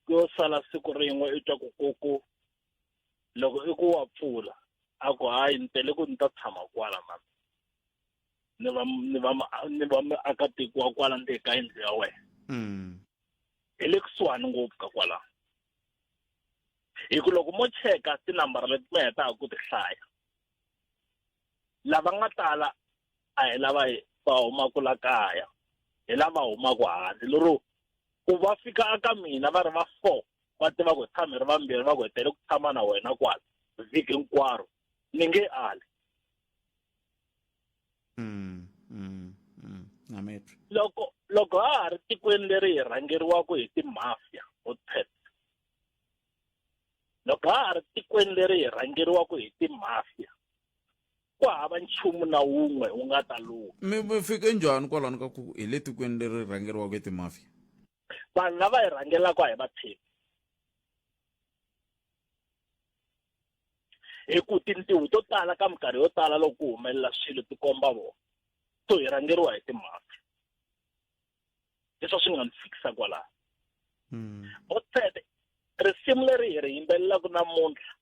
ku yo sala siku rin'we i twa ku koko loko i ku wa pfula a ku hayi ni tele ku ni ta tshama kwala na ni va ni va ni va muakatiko wa kwala ndzeni ka yindlu ya wena hi le kusuhani ngopfu ka kwalaho hi ku loko mo cheka tinambara leti mi hetaka ku ti hlaya lava nga tala a hi lava va humaka la kaya hi lava humaka handle lero ku va fika aka mina va ri va four va tiva ku hi tshame ri vambirhi va ku hi tele ku tshama na wena kwala vhiki hinkwaro ni nge ali loko loko ha ha ri tikweni leri hi rhangeriwaka hi timafia hotpet loko ha ha ri tikweni leri hi rhangeriwaka hi timafia ku hava nchumu na wun'we wu nga ta lungha mi mi fike njhani kwalano ka ku hi le tikweni leri rhangeriwaka hi timafia Vanhu lava hi rhangelaka a hi va tshembi. Hi ku tintiho to tala ka minkarhi yo tala loko ku humelela swilo ti komba vona. So hi rhangeriwa hi timhaka. Leswi swi nga ni fikisa kwalaho. Botsete risimu leri hi ri yimbelelaka namuntlha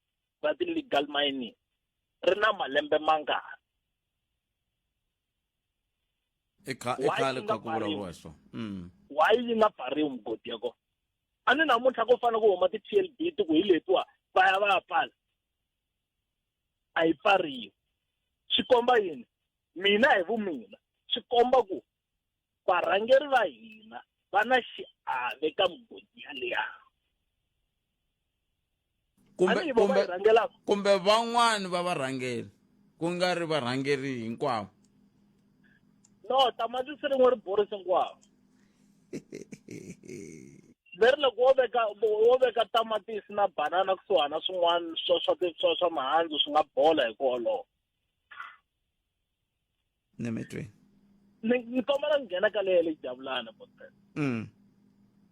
ra ti-legal mining ri na malembe mangani? I khale kha ku vulavuriwa hi swona. Why yi nga pfariwi migodi ya kona? A ni namuntlha ko fanele ku huma ti-T_L_B ti ku hi letiwa va ya va ya pfala. A yi pfariwi. Swi komba yini? Mina hi vumina swi komba ku varhangeri va hina va na xiave ka migodi yaliya. Kumbe kumbe kumbe van'wani va varhangeri ku nga ri varhangeri hinkwavo. No, tamatisi rin'we ri borisa hinkwavo. Leri loko wo veka wo veka tamatisi na banana kusuhana swin'wana swa swa swa swa mihandzu swi nga bola hi ku olova. Ni mi twi. Ni ni kombela ku nghena ka leyo le Jabulani Botsena.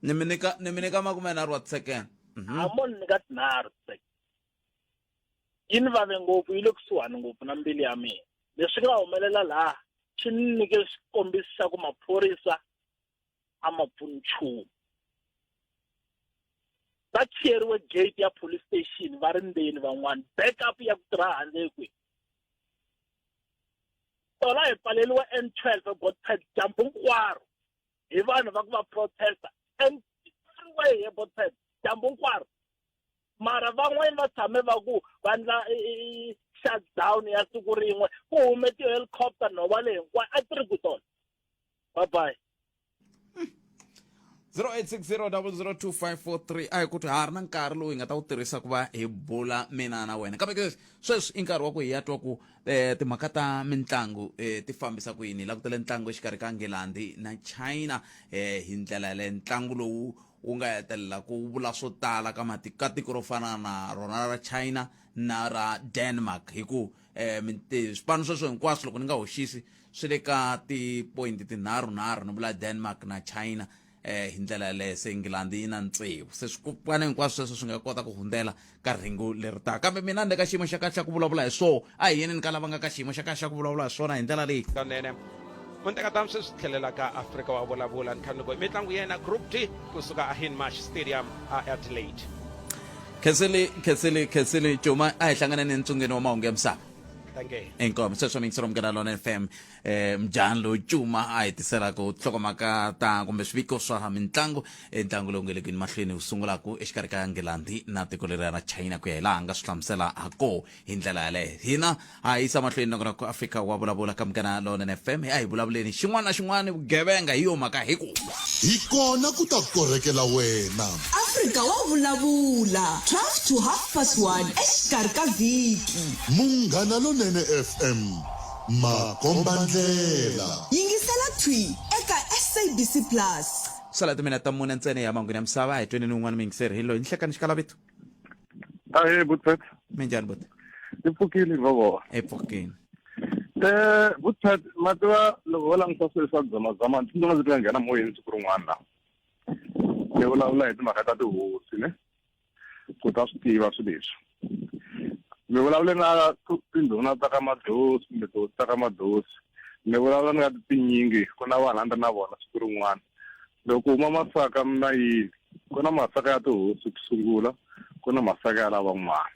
Ni mi nyika ni mi nyika 30 wa ti-second. A mo ni nyika tinharhu ti-second. Yi ni vave ngopfu yi le kusuhani ngopfu na mbilu ya mina. Leswi nga humelela laha swi ni nyike xikombiso xa ku maphorisa a ma pfuni nchumu. Va khiyeriwe gate ya police station va ri ndzeni van'wana backup ya ku tirha handle yi kwihi? Tona hi pfaleriwa N12 eBotpet dyambu hinkwaro hi vanhu va ku va protesta N freeway eBotpet dyambu hinkwaro mara van'wani va tshame va ku va ndla shutdown ya siku rin'we ku hume ti-helicopter nhova leyi hinkwayo a ti ri ku tona. Bye bye. 0860002543 a hi ku ha ri na nkarhi lowu hi nga ta wu tirhisa ku va hi bula mina na wena kambe ke sweswi i nkarhi wa ku hi ya twa ku um timhaka ta mitlangu um ti fambisa ku yini hi langutele ntlangu exikarhi ka Nghilandhi na China um hi ndlela yaleyo ntlangu lowu wu nga hetelela ku vula swo tala ka ka tiko ro fana na rona ra China na ra Denmark hi ku um swipano sweswo hinkwaswo loko ni nga hoxisi swi le ka ti-point tinharhu nharhu ni vula Denmark na China hi ndlela yaleyo se Nghilandhi yi na tsevu se swipano hinkwaswo sweswo swi nga kota ku hundzela ka rhengu leri taka kambe mina ni le ka xiyimo xa kahle xa ku vulavula hi swoho a hi yeneni ka lava nga ka xiyimo xa kahle xa ku vulavula hi swona hi ndlela leyi. Kanene Muntekatamu sweswi tlhelela ka Afrika wa vulavula ntlhanuko i mitlangu yena Group D kusuka a Hindmarsh Stadium a Adelaide. Khensile Khensile Khensile Cuma a hi hlanganeni entsungeni wa mahungu ya misava. Dankie. Inkomu sweswo mi yingisela Munghana Lonene FM mjhani loyi Cuma a hi tiselaka nhlokomhaka ta kumbe swiviko swa mitlangu ntlangu lowu nge le kwini mahlweni wu sungulaka exikarhi ka Nghilandhi na tiko leriya ra China ku ya hi laha a nga swi hlamusela ha koho hi ndlela yaleyo hina ha yisa mahlweni nakona ku Afrika wa vulavula ka Munghana Lonene FM a hi vulavuleni xin'wana na xin'wana vugevenga hi yo mhaka hi ku Hi kona ku ta korhekela wena. Afrika wa vulavula 12 to half past 1 exikarhi ka vhiki. Munghana Lonene FM, makombandlela. Yingisela thwi eka SABC Plus. Sala timinete ta mune ntsena ya mangwini ya misava hi tweni ni un'wana muyingiseri hi loyi nhlekani xikalavitu. Ahee Butpet. Minjhani buti? Ni pfukile vovo. Hi pfukile. Butpet ma tiva loko ho languta swilo swa zamazama ndzi ndzi nga nghena moyeni siku rin'wana la. Ni vulavula hi timhaka ta tihosi ne ku ta swi tiva swilo leswi. Mi vulavule na tindhuna ta ka Madosi kumbe tihosi ta ka Madosi. Mi vulavula ni nga tinyingi ku na vanhu a ni ri na vona siku rin'wana. Loko huma masaka mimayini ku na masaka ya tihosi ku sungula ku na masaka ya lavan'wana.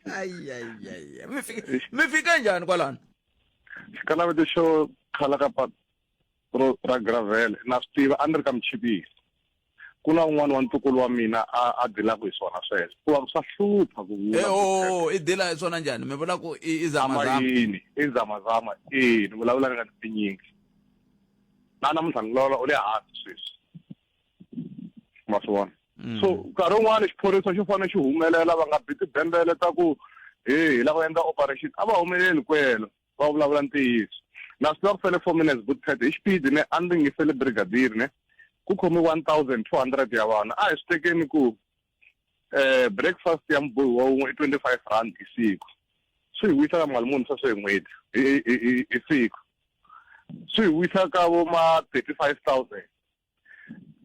Ai ai ai. Mi fika mi fika njhani kwalano? Xikalaveto xo khala ka patu ro ra gravel na swi tiva a ni ri ka Muchipisi. Ku na un'wana wa ntukulu wa mina a a dilaka hi swona sweswo. Ku va swa hlupha ku vula. Eh oh, i dila hi swona njhani? Mi vula ku i i zamazama. Amayini, i zamazama. Eh, ni vulavula ni nga tinyingi. Na namuntlha ni vulavula u le hansi sweswi. Ma swi vona? So nkarhi wun'wani xiphorisa xo fanele xi humelela va nga bi tibembele ta ku he hi lava endla operation a va humeleli kwelo. Va vulavula ntiyiso. Na swi tiva ku sele 4 minutes Bootpad hi xipidi ne a ni ringisele brigadier ne ku khomi 1200 ya vanhu a hi swi tekeni ku eh breakfast ya mubohiwa wun'we i 25 rand hi siku swi hi wisa ka mali muni sweswo hi n'hweti hi siku. Swi hi wisa ka vo ma 35,000.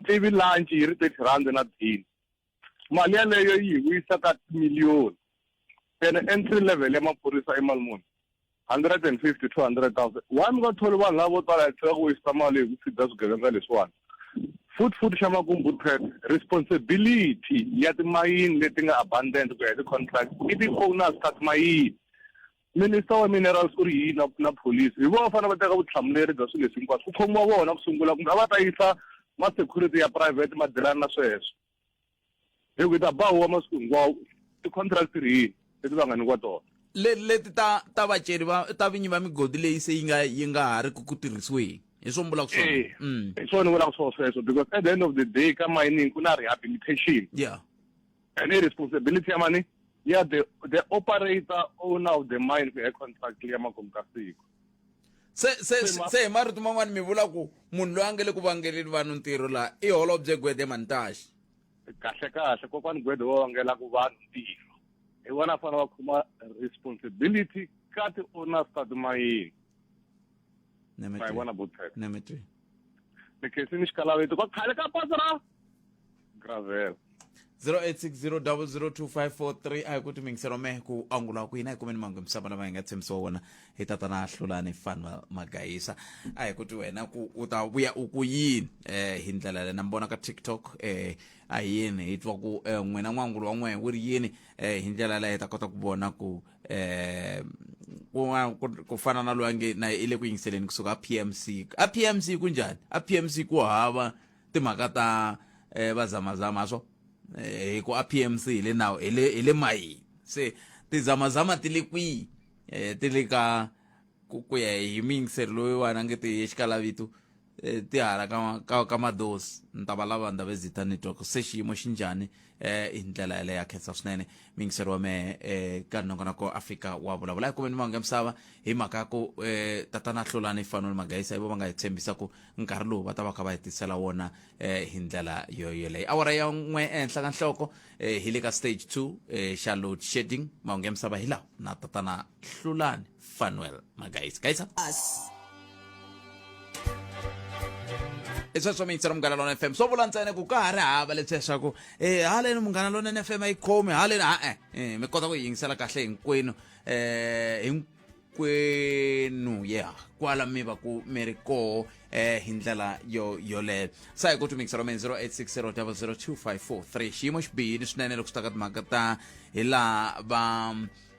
Ivi lunch yi ri 30 rand na dinner. Mali yaleyo yi hi wisa ka timiliyoni. Ene entry level ya maphorisa i mali muni? 150 200,000. Why mi nga tholi vanhu lava vo tala hi tshika ku waste mali hi ku feeder swigevenga leswiwani? Futhi futhi xa makumu Butpet, responsibility ya timayini leti nga abundant ku ya hi ti-contract i ti-owners ta timayini. Minister wa minerals u ri yini na, na police? Hi vona va fanele va teka vutihlamuleri bya swilo leswi hinkwaswo. Ku khomiwa vona ku sungula kumbe a va ta yisa ma-security ya private ma dilana na sweswo. Hi ku hi ta ba huwa masiku hinkwawo. Ti-contract ti ri yini leti va nga nyikiwa tona? Le, leti ta ta vaceri va ta vinyi va migodi leyi se yi nga yi nga ha ri ku ku tirhisiweni hi swo mi vulaka swona Eh, hi swona ni vulaka swona sweswo because at the end of the day ka mining ku na rehabilitation. Yeah. And i responsibility ya mani? Ya the operator owner of the mine ku ya hi contract ya makumu ka siku. Se se se hi marito man'wani mi vula ku munhu loyi a nga le ku vangeleni vanhu ntirho laha i Holobye Gwede Mantashe. Kahle kahle kokwani Gwede wa vangelaka vanhu ntirho. Hi vona fanele va khoma responsibility ka ti-owners ta timayini. Ma yi vona Butpet. Nemetwe. Ni khensini xikalaveto ka khale ka pasi ra gravel. 0860002543 a hi ku timingiselo me ku angula ku hina hi kumeni mangu misava lama hi nga tshembisiwa wona hi tatana Hlulani Fanuel Magayisa a hi ku ti wena ku u ta vuya u ku yini eh hi ndlela leyi na mi vona ka TikTok eh a hi yini hi twa ku eh, n'wina n'wangulo wa n'wehe wu ri yini eh hi ndlela leyi hi ta kota ku vona ku eh ku fana na loyi a nge na i le ku yingiseleni kusuka a PMC a PMC ku njhani a PMC ku hava timhaka ta eh, vazamazama swo eh, hi ku a PMC hi le nawu hi le hi le mayini se tizamazama ti le kwihi eh, ti le ka ku ya hi muyingiseri loyiwani a nge ti xikalavito eh, ti hala ka, ka, ka madosi ni ta va lava ndhavezita ni twa ku se xiyimo xi njhani eh, hi ndlela yaleyo ya khensa swinene muyingiseri wa mehe eh, ka nongonoko afrika wa vulavula hi kumeni mahungu ya misava hi mhaka ya ku eh, tatana hlulani fanuel magayisa hi vo va nga hi tshembisa ku nkarhi lowu va ta va kha va hi tisela wona eh, hi ndlela yo yoleyo awara ya n'we ehenhla ka nhloko eh, hi le ka stage 2 eh, xa load shedding mahungu ya misava hi lawa na tatana hlulani fanuel magayisa gayisa i sweswo mi yingisela munghana lona fm swo vula ntsena ku ka ha ri hava leswiya swa ku e haleni munghana lonene fm a yi khomi haleni ha-e eh, mi kota ku yi yingisela kahle hinkwenu um hinkwenu ya kwala mi va ku mi ri koho eh hi ndlela yo yoleyo sa hi ku tumikisa rome 0860002543 xiyimo xi bihile swinene loko swi ta ka timhaka ta hi laha va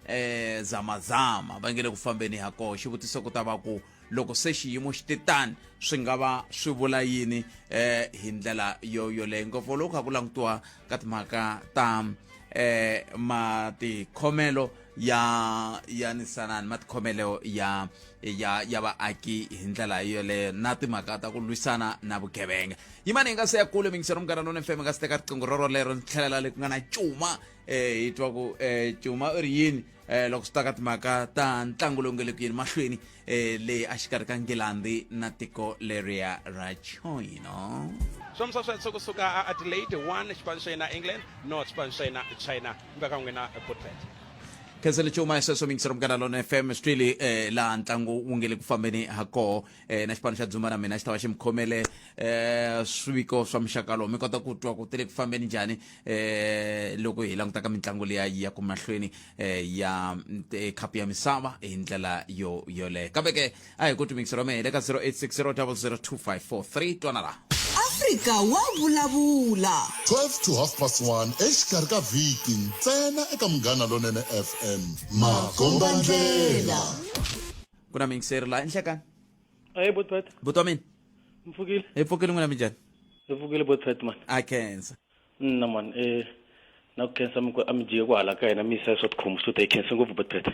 eh zamazama va nge le ku fambeni ha koho xivutiso ku ta va ku loko se xiyimo xi te tani swi nga va swi vula yini eh hi ndlela yo yoleyo ngopfu loko kha ku langutiwa ka timhaka ta eh matikhomelo ya ya nisanani matikhomelo ya ya ya vaaki hi ndlela yoleyo na timhaka ta ku lwisana na vugevenga yimani hi nga se ya kule mingisero munghana lone fm nga si teka riqingho rorolero ni tlhelela le ku nga na cuma eh hi twa ku eh cuma u ri yini eh loko swi ta ka timhaka ta ntlangu lowu nga le ku yeni mahlweni eh leyi a xikarhi ka Nghilandhi na tiko leriya ra China Swomisa sweswo kusuka a Adelaide 1 xipano xa yena England no xipano xa yena China kumbe ka n'wina Butpet khensele cuma hi sweswo mingisero munghana lona fm swi twile eh, laha ntlangu wu nge le ku fambeni ha koho eh, na xipano xa dzumba na mina xi ta va xi mi khomele eh, swiviko swa muxaka lowu mi kota ku twa ku ti le ku fambeni njhani eh, loko hi languta ka mitlangu liya yi ya ku mahlweni eh, ya eh, khapu ya misava hi ndlela yo yoleyo kambe ke a hi ku timikiselo mehe le ka 0860002543 twana laha Afrika wa vulavula. 12 to half past 1 exikarhi ka vhiki ntsena eka Munghana Lonene FM. Makombandlela. Ku na miyingiseri laha enhlekani. Ahee Botpet. Buti wa mina. Mi pfukile? Hi pfukile n'wina minjhani? Hi pfukile Botpet man. A khensa. Nna man eh na ku khensa mi ku a mi jike ku hala ka hina mi yisa swa tikhomu swo ta hi khensa ngopfu Botpet.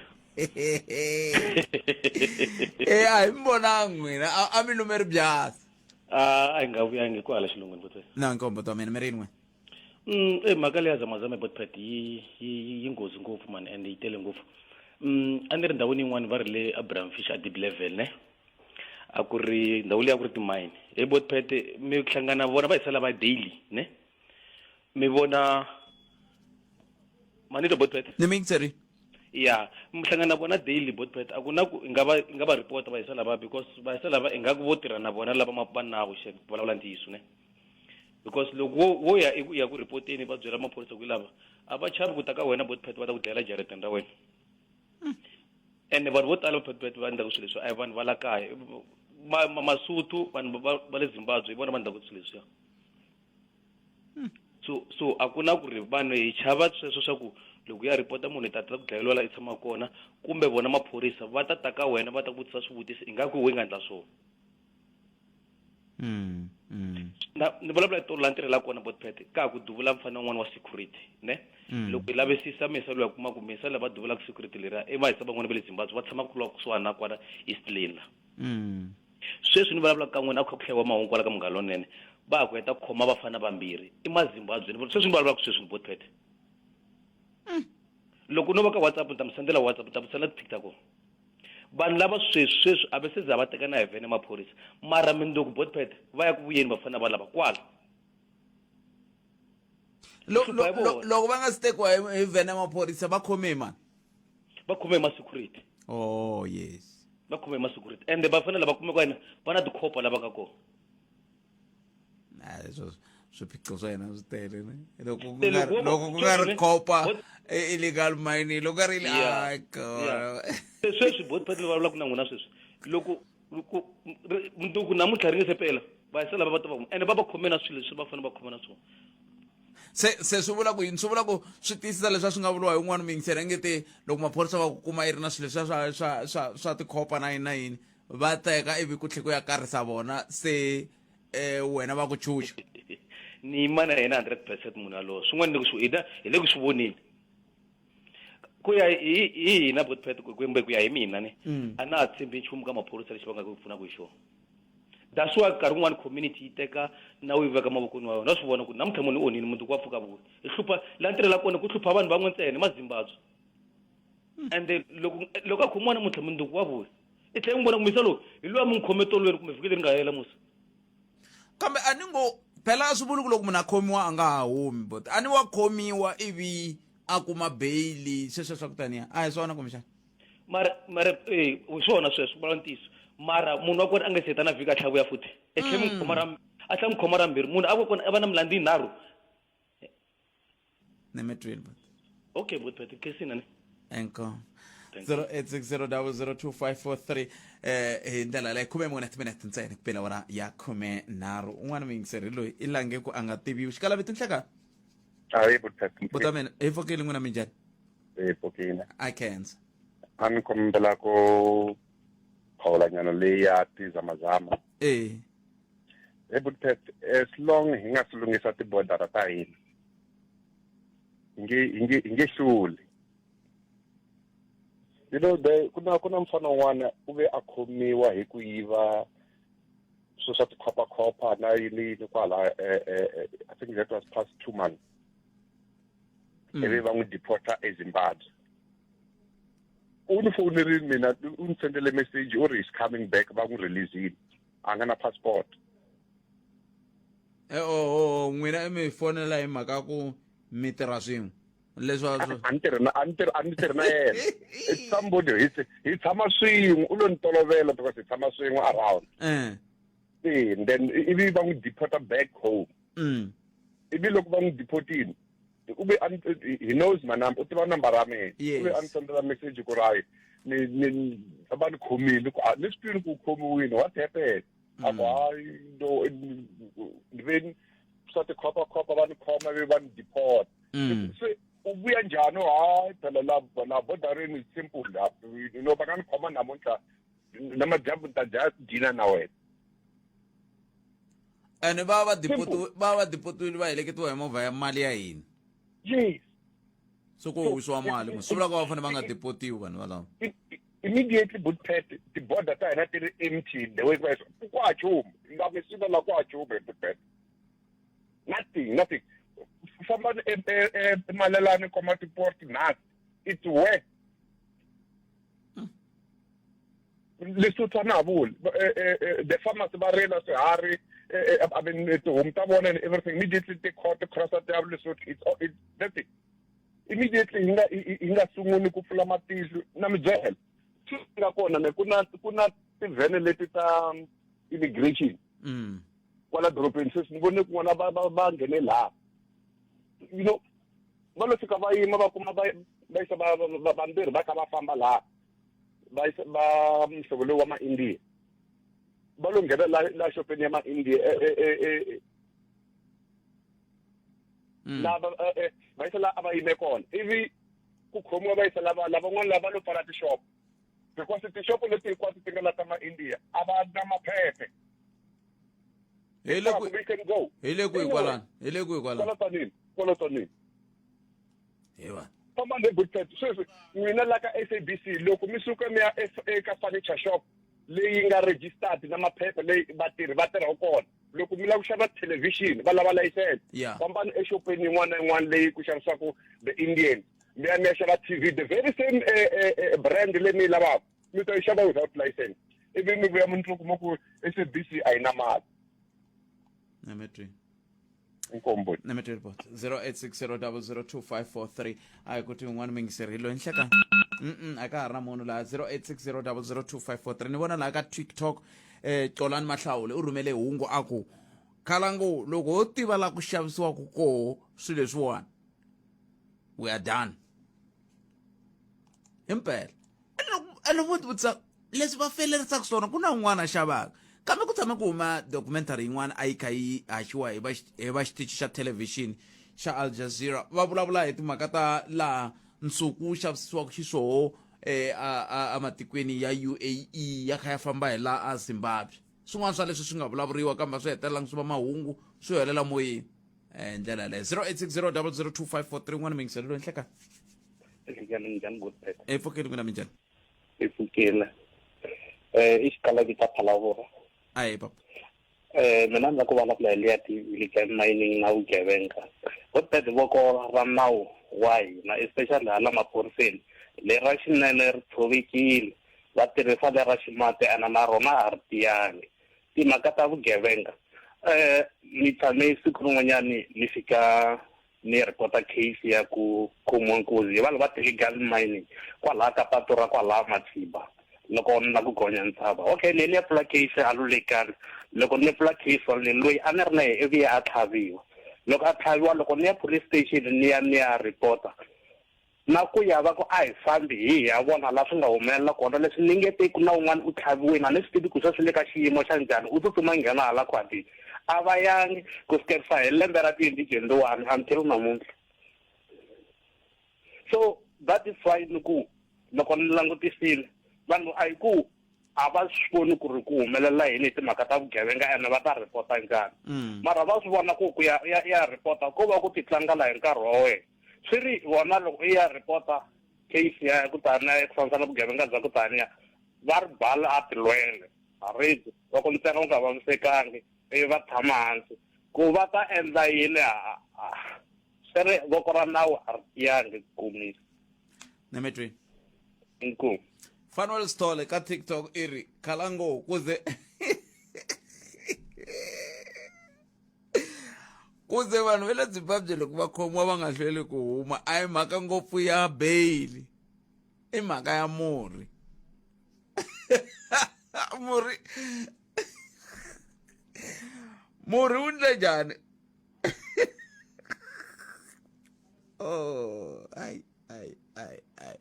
Eh a hi mi vonanga n'wina a a mi lume ribyasi. A a hi nga vuyangi ku hala xilungwini Botpet. Na nkombo buti wa mina mi ri yini n'wina? Eh mhaka leya zamazama Botpet yi yi yi nghozi ngopfu man and yi tele ngopfu. A ni ri ndhawini yin'wani va ri le Abraham Fish a deep level ne. A ku ri ndhawu leyi a ku ri timayini. He Botpet mi hlangana vona va hi sala va daily ne. Mi vona ma ni twa Botpet? Ni mi yingiserile. Ya, mi hlangana na vona daily botpet, a ku na ku i nga va i nga va report va hisa lava, because va hisa lava ingaku vo tirha na vona lava va nawu xe vulavula ntiyiso ne, because loko wo wo ya i ku ya ku reporteni va byela maphorisa ku lava a va chavi ku ta ka wena botpet, va ta ku dlayela jarateni ra wena. Ene vanhu vo tala botpet va endlaka swilo leswi a hi vanhu va la kaya, Masuthu, vanhu va le Zimbabwe, hi vona va endlaka swilo leswiya. So a ku na ku ri vanhu hi chava sweswo swa ku loko ya report munhu hi ta ta ku dlayeliwa la i tshamaka kona, kumbe vona maphorisa va ta ta ka wena va ta ku vutisa swivutiso ingaku we nga endla swona. Na ni vulavula hi tolo la ni tirhela kona botpet, ka ha ku duvula mfana un'wana wa security ne. Loko hi lavisisa misa loyi, kuma ku misa lava duvulaka security leriya i vahisa van'wana va le Zimbabwe, va tshama kula kusuhani na kwala East Lane la. Sweswi ni vulavulaka ka n'wina, a ku kha ku hlayiwa mahungu kwala ka Munghana Lonene, va ha ku heta ku khoma vafana vambirhi i Mazimbabwe. Ni sweswi ni vulavulaka sweswi ni botpet. Loko no va ka WhatsApp ni ta mi sendela WhatsApp, ni ta mi sendela ti-pic ta kona. Vanhu lava sweswi sweswi a va se za va teka na hi vhene maphorisa, mara mindzuku botpet va ya ku vuyeni vafana va lava kwala. Loko va nga si tekiwa hi vhene maphorisa, va khome hi mani? Va khome hi ma-security. Oh yes. Va khome hi ma-security, ende va fanele va kumeka yena va na tikhopa lava nga kona. Leswo swiphiqo swa yena swi tele ne, loko ku nga loko ku nga ri khopa, illegal mining, loko ka ri ay. Sweswi bot pat vulavulaka na n'wina sweswi, loko ku mundzuku namuntlha ri nge se pela, va yisa lava va ta va ende va va khome na swilo leswi va fanele va khome na swona. Se swi vula ku yini? Swi vula ku swi tiyisisa leswi a swi nga vuriwa hi un'wana muyingiseri, a nge te loko maphorisa va ku kuma i ri na swilo leswiya swa tikhopa na yini na yini, va teka ivi ku tlhe ku ya karisa vona, se wena va ku chucha. Ni yima na yena 100% munhu yalowo. Swin'wana ni ku swi hina hi le ku swi voneni ku ya hi hina botpet, kumbe ku ya hi mina ni a na ha tshembi nchumu ka maphorisa lexi va nga ku pfunaka hi xona. That's why nkarhi wun'wani community yi teka na wu yi veka mavokweni wa yona, wa swi vona ku namuntlha munhu u onhini, mundzuku wa pfuka vuya hi hlupha laha ni tirhela kona, ku hlupha vanhu van'we ntsena Mazimbabwe. Ende loko a khomiwa namuntlha, mundzuku wa vuya, i tlhela n'wi vona ku misa lowu hi loyi a mi n'wi khome tolweni kumbe vhiki leri nga hela musa. Kambe a ni ngo phela a swi vuli ku loko munhu a khomiwa a nga ha humi, but a ni wa khomiwa ivi a kuma beyili, sweswo swa ku taniya a hi swona kumbexana? Mara eh, hi swona sweswo, vula ntiyiso, mara munhu wa kona a nga se heta na vhiki a tlhela vuya futhi e tlhela n'wi khoma ra a tlhela n'wi khoma ra mbirhi, munhu a va kona a va na milandzu yinharhu. Ni mi twile but Okay, but khesina ne. Enko 0860002543. Hi ndlela leyi, 14 timinete ntsena ku pela awara ya 13. Un'wana muyingiseri loyi i lange ku a nga tiviwi xikalavito nhleka. Hayi butata. Buta mina hi pfukile, n'wina minjhani? Hi pfukile. I khensa. A ni kombela ku phawulanyana leyi ya tizamazama. Hi butata, as long hi nga si lunghisa tibodara ta hina, hi nge hluli. You know, the ku na mfana un'wana u ve a khomiwa hi ku yiva swilo swa tikhophakhopha na yini yini kwala, I think that was past 2 months, ivi va n'wi deporta eZimbabwe. U ni fonerile mina, u ni sendele message, u ri is coming back, va n'wi releasile, a nga na passport. Oh, n'wina i mi fonela hi mhaka ku mi tirha swin'we leswi A ni tirhi na a ni tirhi na yena, it's somebody hi tshama swin'we, u lo ni tolovela because hi tshama swin'we around. Eh, then ivi va n'wi deporta back home. Ivi loko va n'wi deportile, u ve he knows my number, u tiva nambara ya mina. U ve a ni sendela message ku ri hayi, ni va ni khomile, ku ni swi twile ku u khomiwile, what happened? A ku hayi no, ni ve swa tikhophakhopha, va ni khoma ivi va ni deport. Se u vuya njhani? Hayi phela la bodareni is simple la, va nga ni khoma namuntlha na madyambu ni ta dya dina na wena. Ene va deportiwile, va heleketiwa hi movha ya mali ya hina. Yes. So ku wisiwa mali, swi vula ku va fanele va nga deportiwi vanhu valavo. Immediately butpet, ti-border ta hina ti ri empty the way ku ha chumu la misina la, ku ha chumu hi butpet, nothing, nothing. Fambani eMalelane, Komatipoort, nothing, it's where Lesotho a na ha vuli, the farmers va rila swiharhi, I mean tihomu ta vona and everything, immediately ti cross ti ya Lesotho, it's nothing. Immediately hi nga hi nga sunguli ku pfula matihlo na mi byela swi nga kona ne ku na ku na tivhene leti ta immigration kwala dorobeni sweswi ni vone kun'wana va va va nghene laha you know va lo fika va yima va kuma va va yisa va va vambirhi va kha va famba laha va yisa va muhlovo lowu wa ma-india va lo nghena la la xopeni ya ma-india e, e, e, e, laha va va yisa laha a va yime kona ivi ku khomiwa va yisa lava lavan'wana lava lo pfala tixopo because tixopo leti hinkwato ti nga la ta ma-india a va na maphephe hi le ku hi le kwihi kwalano hi le kwihi kwalano kwala tsanini kwala tsanini hewa famba ni good sweswi n'wina la ka SABC loko mi suka mi ya eka furniture shop leyi nga registered na maphepha leyi vatirhi va tirhaka kona loko mi lava ku xava thelevhixini va lava layisense fambani exopeni yin'wana na yin'wana leyi ku xavisiwaka the indian mi ya mi ya xava tv the very same eh, eh, eh, brand leyi mi yi lavaka mi ta yi xava without license ivi mi vuya mundzuku kuma ku SABC a yi na mali Inkombo. Nemetwe report 0860002543 a hi ku ti un'wana mingiseri loyi nhleka mm a ka ha ri na munhu laha 0860002543 ni vona laha ka tiktok eh Xolani Mahlawule u rhumele hungu a ku khalango loko ho tiva la ku xavisiwaka koho swilo leswiwani we are done himpela ene vo tivutisa leswi va felerisaka swona ku na un'wana a xavaka kambe ku tshame ku huma documentary yin'wana a yi kha yi haxiwa hi va hi va xitichi xa thelevhixini xa Al Jazeera va vulavula hi timhaka ta laha nsuku wu xavisiwaka xiswoho eh, a ematikweni ya UAE ya kha ya famba hi laha a Zimbabwe swin'wana swa leswi swi nga vulavuriwa kambe a swi hetelelanga swi va mahungu swi helela moyeni eh, ndlela yaleyo 0860 002543 n'wana mingiselelo enhlekani Njhani njhani Godfrey? E pfukile n'wina minjhani? Hi pfukile. Eh i xikalaki ta Phalavura. Ayi papa. Eh mina ndza ku vulavula hi liya ti-illegal mining na vugevenga. Godfrey voko ra nawu wa hina especially hala maphoriseni lera xinene ri tshovekile va tirhisa lera ximati ene na rona a ri tiyangi timhaka ta vugevenga eh ni tshame siku rin'wanyani ni fika ni report-a case ya ku khomiwa nkuzi hi vanhu va illegal mining kwalaya ka patu ra kwalaya Matshiba loko ni la ku gonya ntshava okay ni ni ya pfula case a Lulekani loko ni pfula case ni loyi a ni ri na yena ivi a tlhaviwa loko a tlhaviwa loko ni ya police station ni ya ni ya report-a na ku ya va ku a hi fambi hi ya vona la swi nga humelela kona leswi ni nge te ku na un'wana u tlhaviwini a ni swi tivi ku sweswi le ka xiyimo xa njhani u tsutsuma nghena hala khwatini a va yangi ku sukerisa hi lembe ra 2021 until namuntlha so that is why ni ku loko ni langutisile vanhu a hi ku a va swi voni ku ri ku humelela yini hi timhaka ta vugevenga ene va ta ripota njhani mara va swi vona ku ku ya ya ya ripota ko va ku ti tlangela hi nkarhi wa wena swi ri vona loko i ya ripota case ya ku taniya ku fambisana vugevenga bya ku taniya va ri bala a tilwele haridi loko ntsena u nga vavisekangi ivi va tshama hansi ku va ta endla yini swi ri voko ra nawu a ri tiyangi ku kumisa Nemetweni. Inkomu. Fanuel Sithole ka TikTok i ri khalango kuze kuze vanhu va le Zimbabwe loko va khomiwa va nga hlweli ku huma a hi mhaka ngopfu ya bail i mhaka ya murhi murhi murhi wu ndle njhani oh ai ai ai ai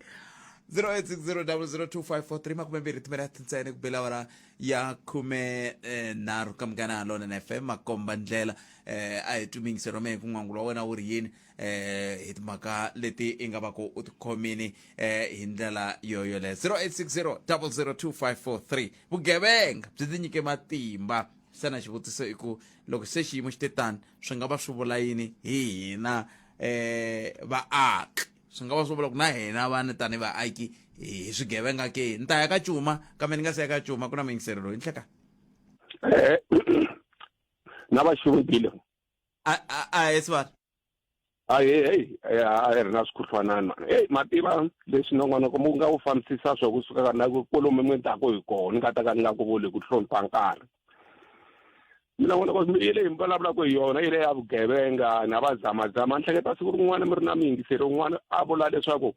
0860002543 makumembirhi timinete ntsena ku bela awara ya khume eh, nharhu ka munghana lonene fm makomba ndlela eh, a hi twi rome ku n'wangulo wa wena wu ri yini eh, hi timhaka leti i nga va ku u tikhomini eh, hi ndlela yo yoleyo 0860002543 vugevenga byi tinyike matimba xana xivutiso i ku loko se xiyimo xi te tani swi nga va swi vula yini hi hina eh vaaki swi nga va swi vula ku na hina vanhu tani vaaki hi swigevenga ke ni ta ya ka cuma kambe ni nga se ya ka cuma ku na muyingiseri loyi nhleka eh na va xivutile a a a sivara a hey hey a hi ri na swikhuhlwanani mani hey ma tiva leswi nongonoko mu nga wu fambisisa swo kusuka ka na kwalomu mi taku hi kona ni nga ta ka ni nga ku vuli ku hlonipha nkarhi. Mina vona ku yi leyi mi vulavulaka hi yona yi le ya vugevenga na va zamazama. Ni hleketa siku rin'wana mi ri na muyingiseri wun'wana a vula leswaku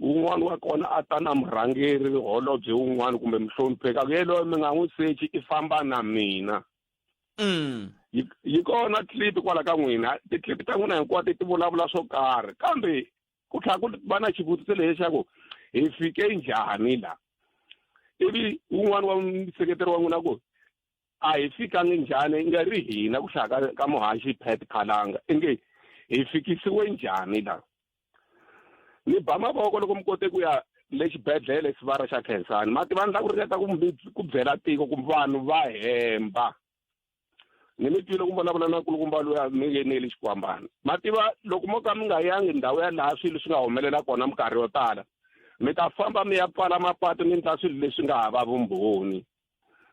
wun'wana wa kona a ta na murhangeri holobye wun'wana kumbe muhlonipheki a ku yeleyo mi nga n'wi sechi i famba na mina. Yi kona clip kwala ka n'wina, ti-clip ta n'wina hinkwato ti vulavula swo karhi, kambe ku tlhela ku va na xivutiso lexi xa ku hi fike njhani la, ivi wun'wana wa museketeri wa n'wina ku a hi fikangi njhani, i nga ri hina ku hlaya ka muhaxi Pat Khalanga, i nge hi fikisiwe njhani la. Ni ba mavoko loko mi kote ku ya le xibedhlele Sivara xa Khensani, ma tiva ni la ku ringeta ku byela tiko ku vanhu va hemba. Ni mi twile ku vulavula na nkulukumba luya mi nge neli xikwambana. Ma tiva loko mo ka mi nga yangi ndhawu ya laha swilo swi nga humelela kona minkarhi yo tala, mi ta famba mi ya pfala mapatu mi endla swilo leswi nga hava vumbhoni.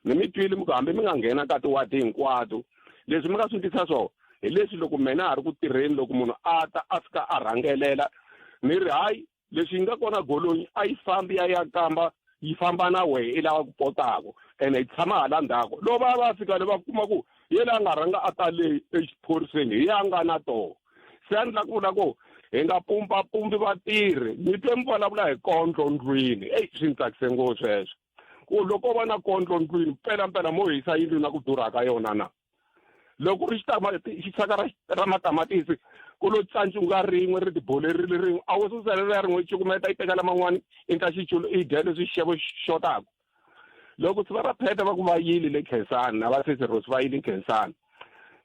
Ni mi twile mi ku hambi mi nga nghena ka tiwadi hinkwato, leswi mi nga swi twisa swona hi leswi loko mina ha ri ku tirheni, loko munhu a ta a fika a rhangelela, ni ri hayi leswi yi nga kona golonyi a yi fambi ya ya kamba, yi famba na wehe i lava ku potaka, ene yi tshama hala ndzhaku. Loko va va fika le va kuma ku yena a nga rhanga a ta le exiphoriseni hi ya nga na toho. Se a ni la ku vula ku hi nga pumpapumpi vatirhi. Ni twe mi vulavula hi kondlo ndlwini, eyi swi ni tsakise ngopfu sweswo. Ku loko va na kondlo ndlwini mpelampela mo hisa yindlu na ku durha ka yona na. Loko ri xisaka ra matamatisi ku lo tsancunga rin'we ri tibolerile rin'we, a wo susa leriya rin'we yi cukumeta yi teka laman'wani i endla xiculo i dya leswi xixevo xotaka. Loko siva ra pheta va ku va yile le Khensani na va Sesi Rose va yile Khensani,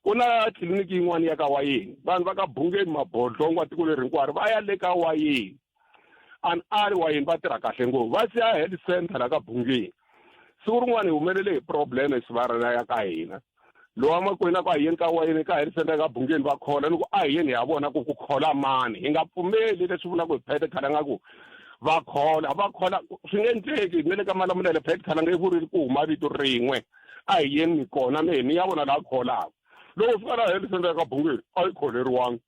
ku na tliliniki yin'wana ya ka Wayeni, vanhu va ka Bungeni Mabodlongwa tiko leri hinkwaro va ya le ka Wayeni. An ali Wayeni va tirha kahle ngopfu, va siya health center la ka Bungeni. Siku rin'wana hi humelele hi problem esivarana ya ka hina, lowa makwenu a ku a hi yeni ka Wayeni ka health center ka Bungeni va khola, ni ku a hi yeni hi ya vona ku ku khola mani. Hi nga pfumeli leswi vulaka hi Phete Khalanga ku va khola, va khola swi nge endleki. Ni le ka Malamulele Phete Khalanga i vurile ku huma vito rin'we, a hi yeni kona mi hi ya vona laha kholaka. Loko fika laha health center ka Bungeni a yi kholeriwangi,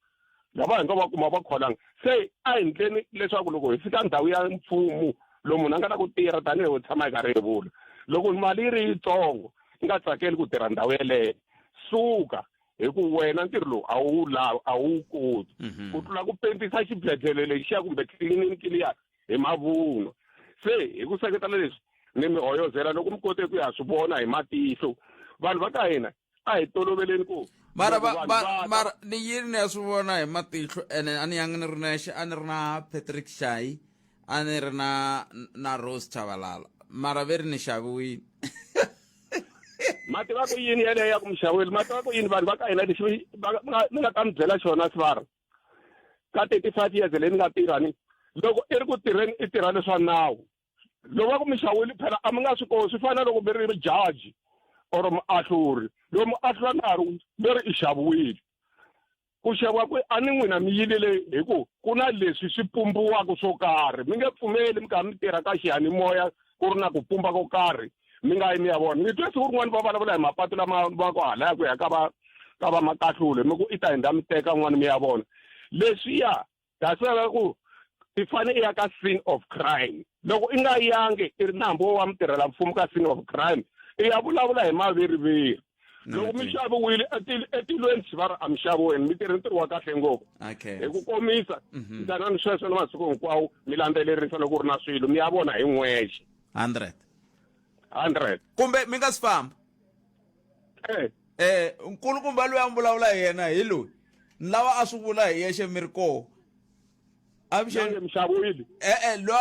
lava hi nga va kuma va kholanga. Se a hi endleni leswaku loko hi fika ndhawu ya mfumo lomu munhu a nga ta ku tirha tanihi u tshama hi karhi hi vula, loko mali yi ri yitsongo i nga tsakeli ku tirha ndhawu yeleyo, suka, hi ku wena ntirho lowu a wu lavi, a wu koti. Ku tlula ku pentisa xibedhlele lexiya kumbe tliliniki liya hi mavunwa. Se hi ku seketela leswi ni mi hoyozela loko mi kote ku ya swi vona hi matihlo. Vanhu va ka hina a hi toloveleni ku mara loko vanhu va ta mara ni yini ni ya swi vona hi matihlo, ene a ni yangi ni ri nexe, a ni ri na Patrick Shayi, a ni ri na Rose Chabalala, mara ve ri ni xaviwile. Ma tiva ku yini yeleyo ya ku mi xaviwile? Ma tiva ku yini vanhu va ka hina lexi ni nga ta mi byela xona sivara ka 35 years leyi ni nga tirha ni loko i ri ku tirheni i tirha leswa nawu, loko va ku mi xaviwile phela a mi nga swi koti. Swi fana na loko mi ri judge or muahluri, loko muahlula nkarhi mi ri i xaviwile, ku xaviwa ku a ni n'wina mi yilile hi ku ku na leswi swi pumbiwaka swo karhi, mi nge pfumeli mi karhi mi tirha ka xiyanimoya ku ri na ku pumba ko karhi mi nga yi mi ya vona. Ni twe siku rin'wana va vulavula hi mapatu lama va ku halaya ku ya ka va makahlule, mi ku i ta hindza mi teka n'wana mi ya vona leswiya. That's why va ku i fane i ya ka scene of crime. Loko i nga yangi i ri nambu wa mutirhela mfumo ka scene of crime, i ya vulavula hi maveriveri. Loko mi xaviwile etilweni xivara a mi xaviweni, mi tirhe ntirho wa kahle ngopfu. Hi ku komisa, ntanani sweswo na masiku hinkwawo mi landzelerisa loko ku ri na swilo mi ya vona hi n'wexe. 100. 100. Kumbe mi nga swi famba. Nkulukumba loyi a mi vulavula hi yena hi loyi ni lava a swi vula hi yexe mi ri koho. Avuxeni. Mxaviwile. Loyi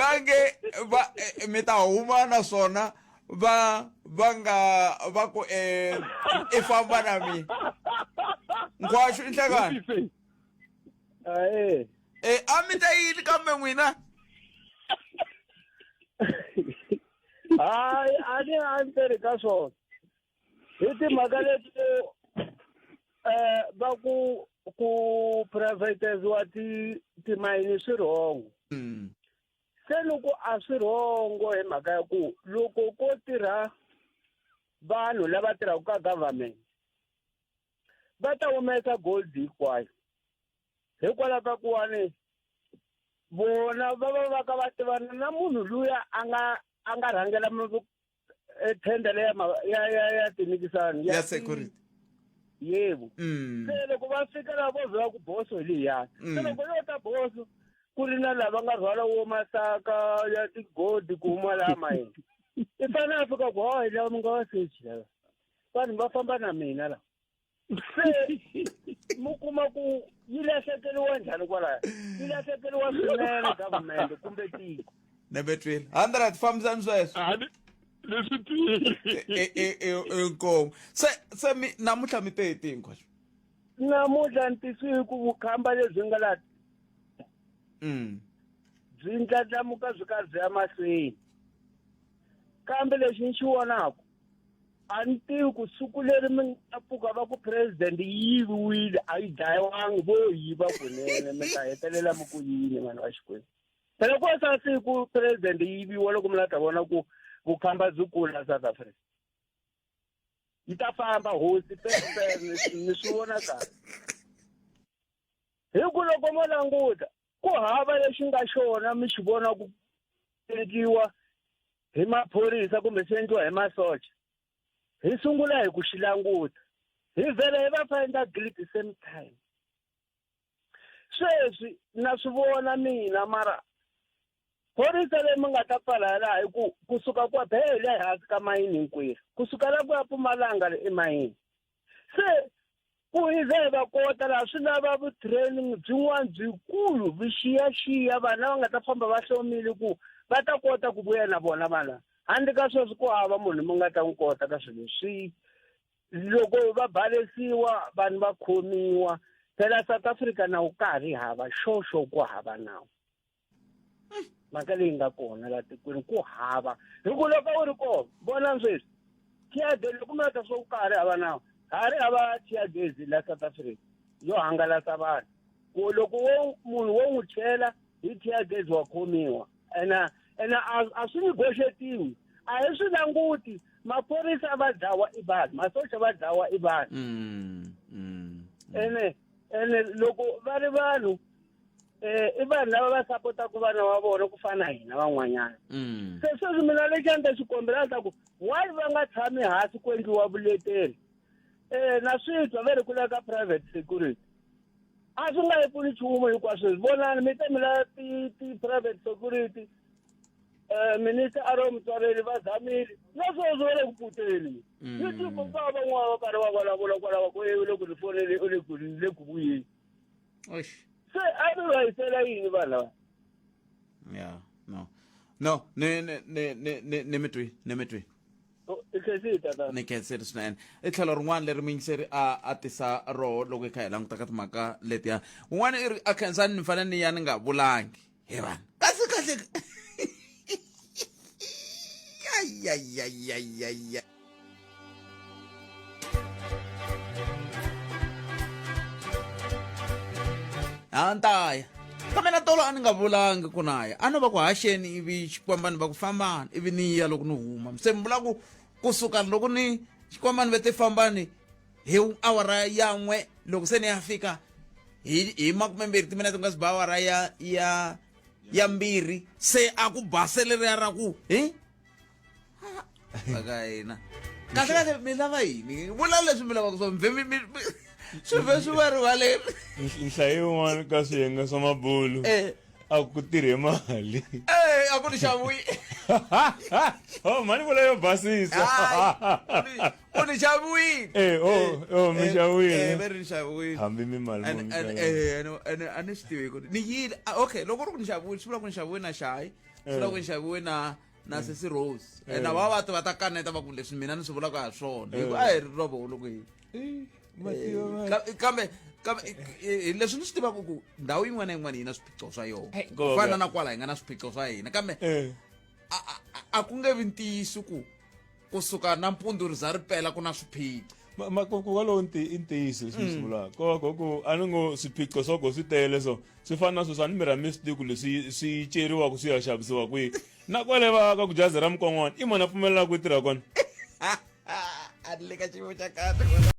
a nge va mi ta huma na swona va va nga va ku i famba na mina. Nkhwaxu i nhlekani. A mi ta yini kambe n'wina? Hayi, a ni answeri ka swona. Hi timhaka leti va ku privatiziwa timayini swi rhongo. Se loko a swi rhongo hi mhaka ya ku loko ko tirha vanhu lava tirhaka ka government va ta humesa gold hinkwayo. Hikwalaho ka ku wani vona va va va ka va tivana na munhu luya a nga rhangela e tender leya ya ya ya tinikisani ya security yebo se loko va fika laha vo vula ku boso hi liyani se loko yo ta boso ku ri na lava nga rhwala wo masaka ya tigodi ku huma laha mayini i fanele a fika ku hayi lava mi nga va sechi lava vanhu va famba na mina la se mi kuma ku yi lahlekeriwa njhani kwalaya yi lahlekeriwa swinene government kumbe tiko nebetwile 100 fambisani sweswo leswi inkomu se se mi namuntlha mi te hi tinkwa namuntlha ni tisiwi ku vukhamba lebyi nga laha byi ndlandlamuka byi karhi byi ya mahlweni kambe lexi ni xi vonaka a ni tivi ku siku leri mi nga pfuka va ku president yi yiviwile a yi dlayiwangi vo yiva kunene mi ta hetelela mi ku yini vanhu va xikwembu phela ku sa siku president yi yiviwa loko mi la ta vona ku vukhamba byi kula South Africa yi ta famba hosi pere ni swi vona kahle hi ku loko mo languta ku hava lexi nga xona mi xi vona ku endliwa hi maphorisa kumbe swi endliwa hi masocha hi sungula hi ku xi languta hi vhela hi va find guilty same time sweswi na swi vona mina mara phorisa leyi mi nga ta pfala laha hi ku kusuka kwa bee le hansi ka mayini hinkwerhu kusuka la ku ya Mpumalanga le emayini se ku hi ze hi va kota laha swi lava vu-training byin'wana byikulu vuxiyaxiya vanhu lava nga ta famba va hlomile ku va ta kota ku vuya na vona vanhu handle ka sweswo ku hava munhu mi nga ta n'wi kota ka swilo leswi loko va balesiwa vanhu va khomiwa phela South Africa nawu ka ha ri hava xoxo ku hava nawu mhaka leyi nga kona la tikweni ku hava hi ku loko u ri kona vona sweswi tear gas loko mi ta swo ka ha ri hava nawu ha ri hava tear gas la South Africa yo hangalasa vanhu ku loko wo munhu wo n'wi chela hi tear gas wa khomiwa ene ene a swi negotiatiwi a hi swi languti maphorisa va dlawa i vanhu masocha va dlawa i vanhu ene ene loko va ri vanhu i vanhu lava va sapotaka vana va vona ku fana na hina van'wanyana se sweswi mina lexi a ni ta xi kombela leswaku why va nga tshami hansi ku endliwa vuleteri na swi twa ve ri ku lava ka private security a swi nga yi pfuni nchumu hinkwaswo sweswi vonani mi te mi lava ti-private security minister a ri mutswareli va zamile na sweswi va le ku puteni ni tiko va van'wana va karhi va vulavula kwalaho ku e u le ku ri fonele u le ku le ku vuyeni se a mi va yisela yini vanhu lava yeah no no ni ni ni ni ni ni mi twi ni mi twi ni khensile swinene i tlhelo rin'wana leri muyingiseri a a tisa roho loko hi kha hi languta ka timhaka letiya un'wana i ri a khensani ni fanele ni ya ni nga vulangi he vanhu kasi kahle ya ha ntaya kambe na tolo a ni nga vulangi ku na ya a no va ku haxeni ivi xikwambani va ku fambani ivi ni ya loko ni huma se mi vula ku kusuka loko ni xikwambani va te fambani hi awara ya n'we loko se ni ya fika hi hi makumembirhi timinete ku nga si ba awara ya ya ya mbirhi se a ku base leriya ra ku hi aka hina kahle kahle mi lava yini vula leswi mi lavaka swona mi mi swi vhe swi va rivaleni nhlayo yin'wana ka swiyenge swa mabulu eh. a ku tirhe mali eh, a ku ni xaviwi oh mali vula yo basisa u ni xaviwile eh oh oh mi xaviwile eh ve ri ni xaviwile hambi mi mali ene a ni swi tivi ku ni yile ah, okay loko ri ku ni xaviwile swi vula ku ni xaviwe na xayi swi vula ku ni xaviwe na na sesi Rose ene va va va ta kaneta va ku leswi mina ni swi vulaka ha swona hi ku a hi ri robo loko hi kambe kambe leswi ni swi tivaka ku ndhawu yin'wana na yin'wana yi na swiphiqo swa yona ku fana na kwala hi nga na swiphiqo swa hina kambe a ku nge vi ntiyiso ku kusuka nampundzu ri za ri pela ku na swiphiqo ku walowo i ntiyiso leswi mi swi vulaka ko ko ku a ni ngo swiphiqo swa ko swi tele so swi fana na sweswi a ni miri a mi swi tivi ku leswi swi ceriwaka swi ya xavisiwa kwihi na kwale va ka ku jazi ra mukon'wana i mani a pfumelelaka ku tirha kona a ni le ka xiyimo xa kahle.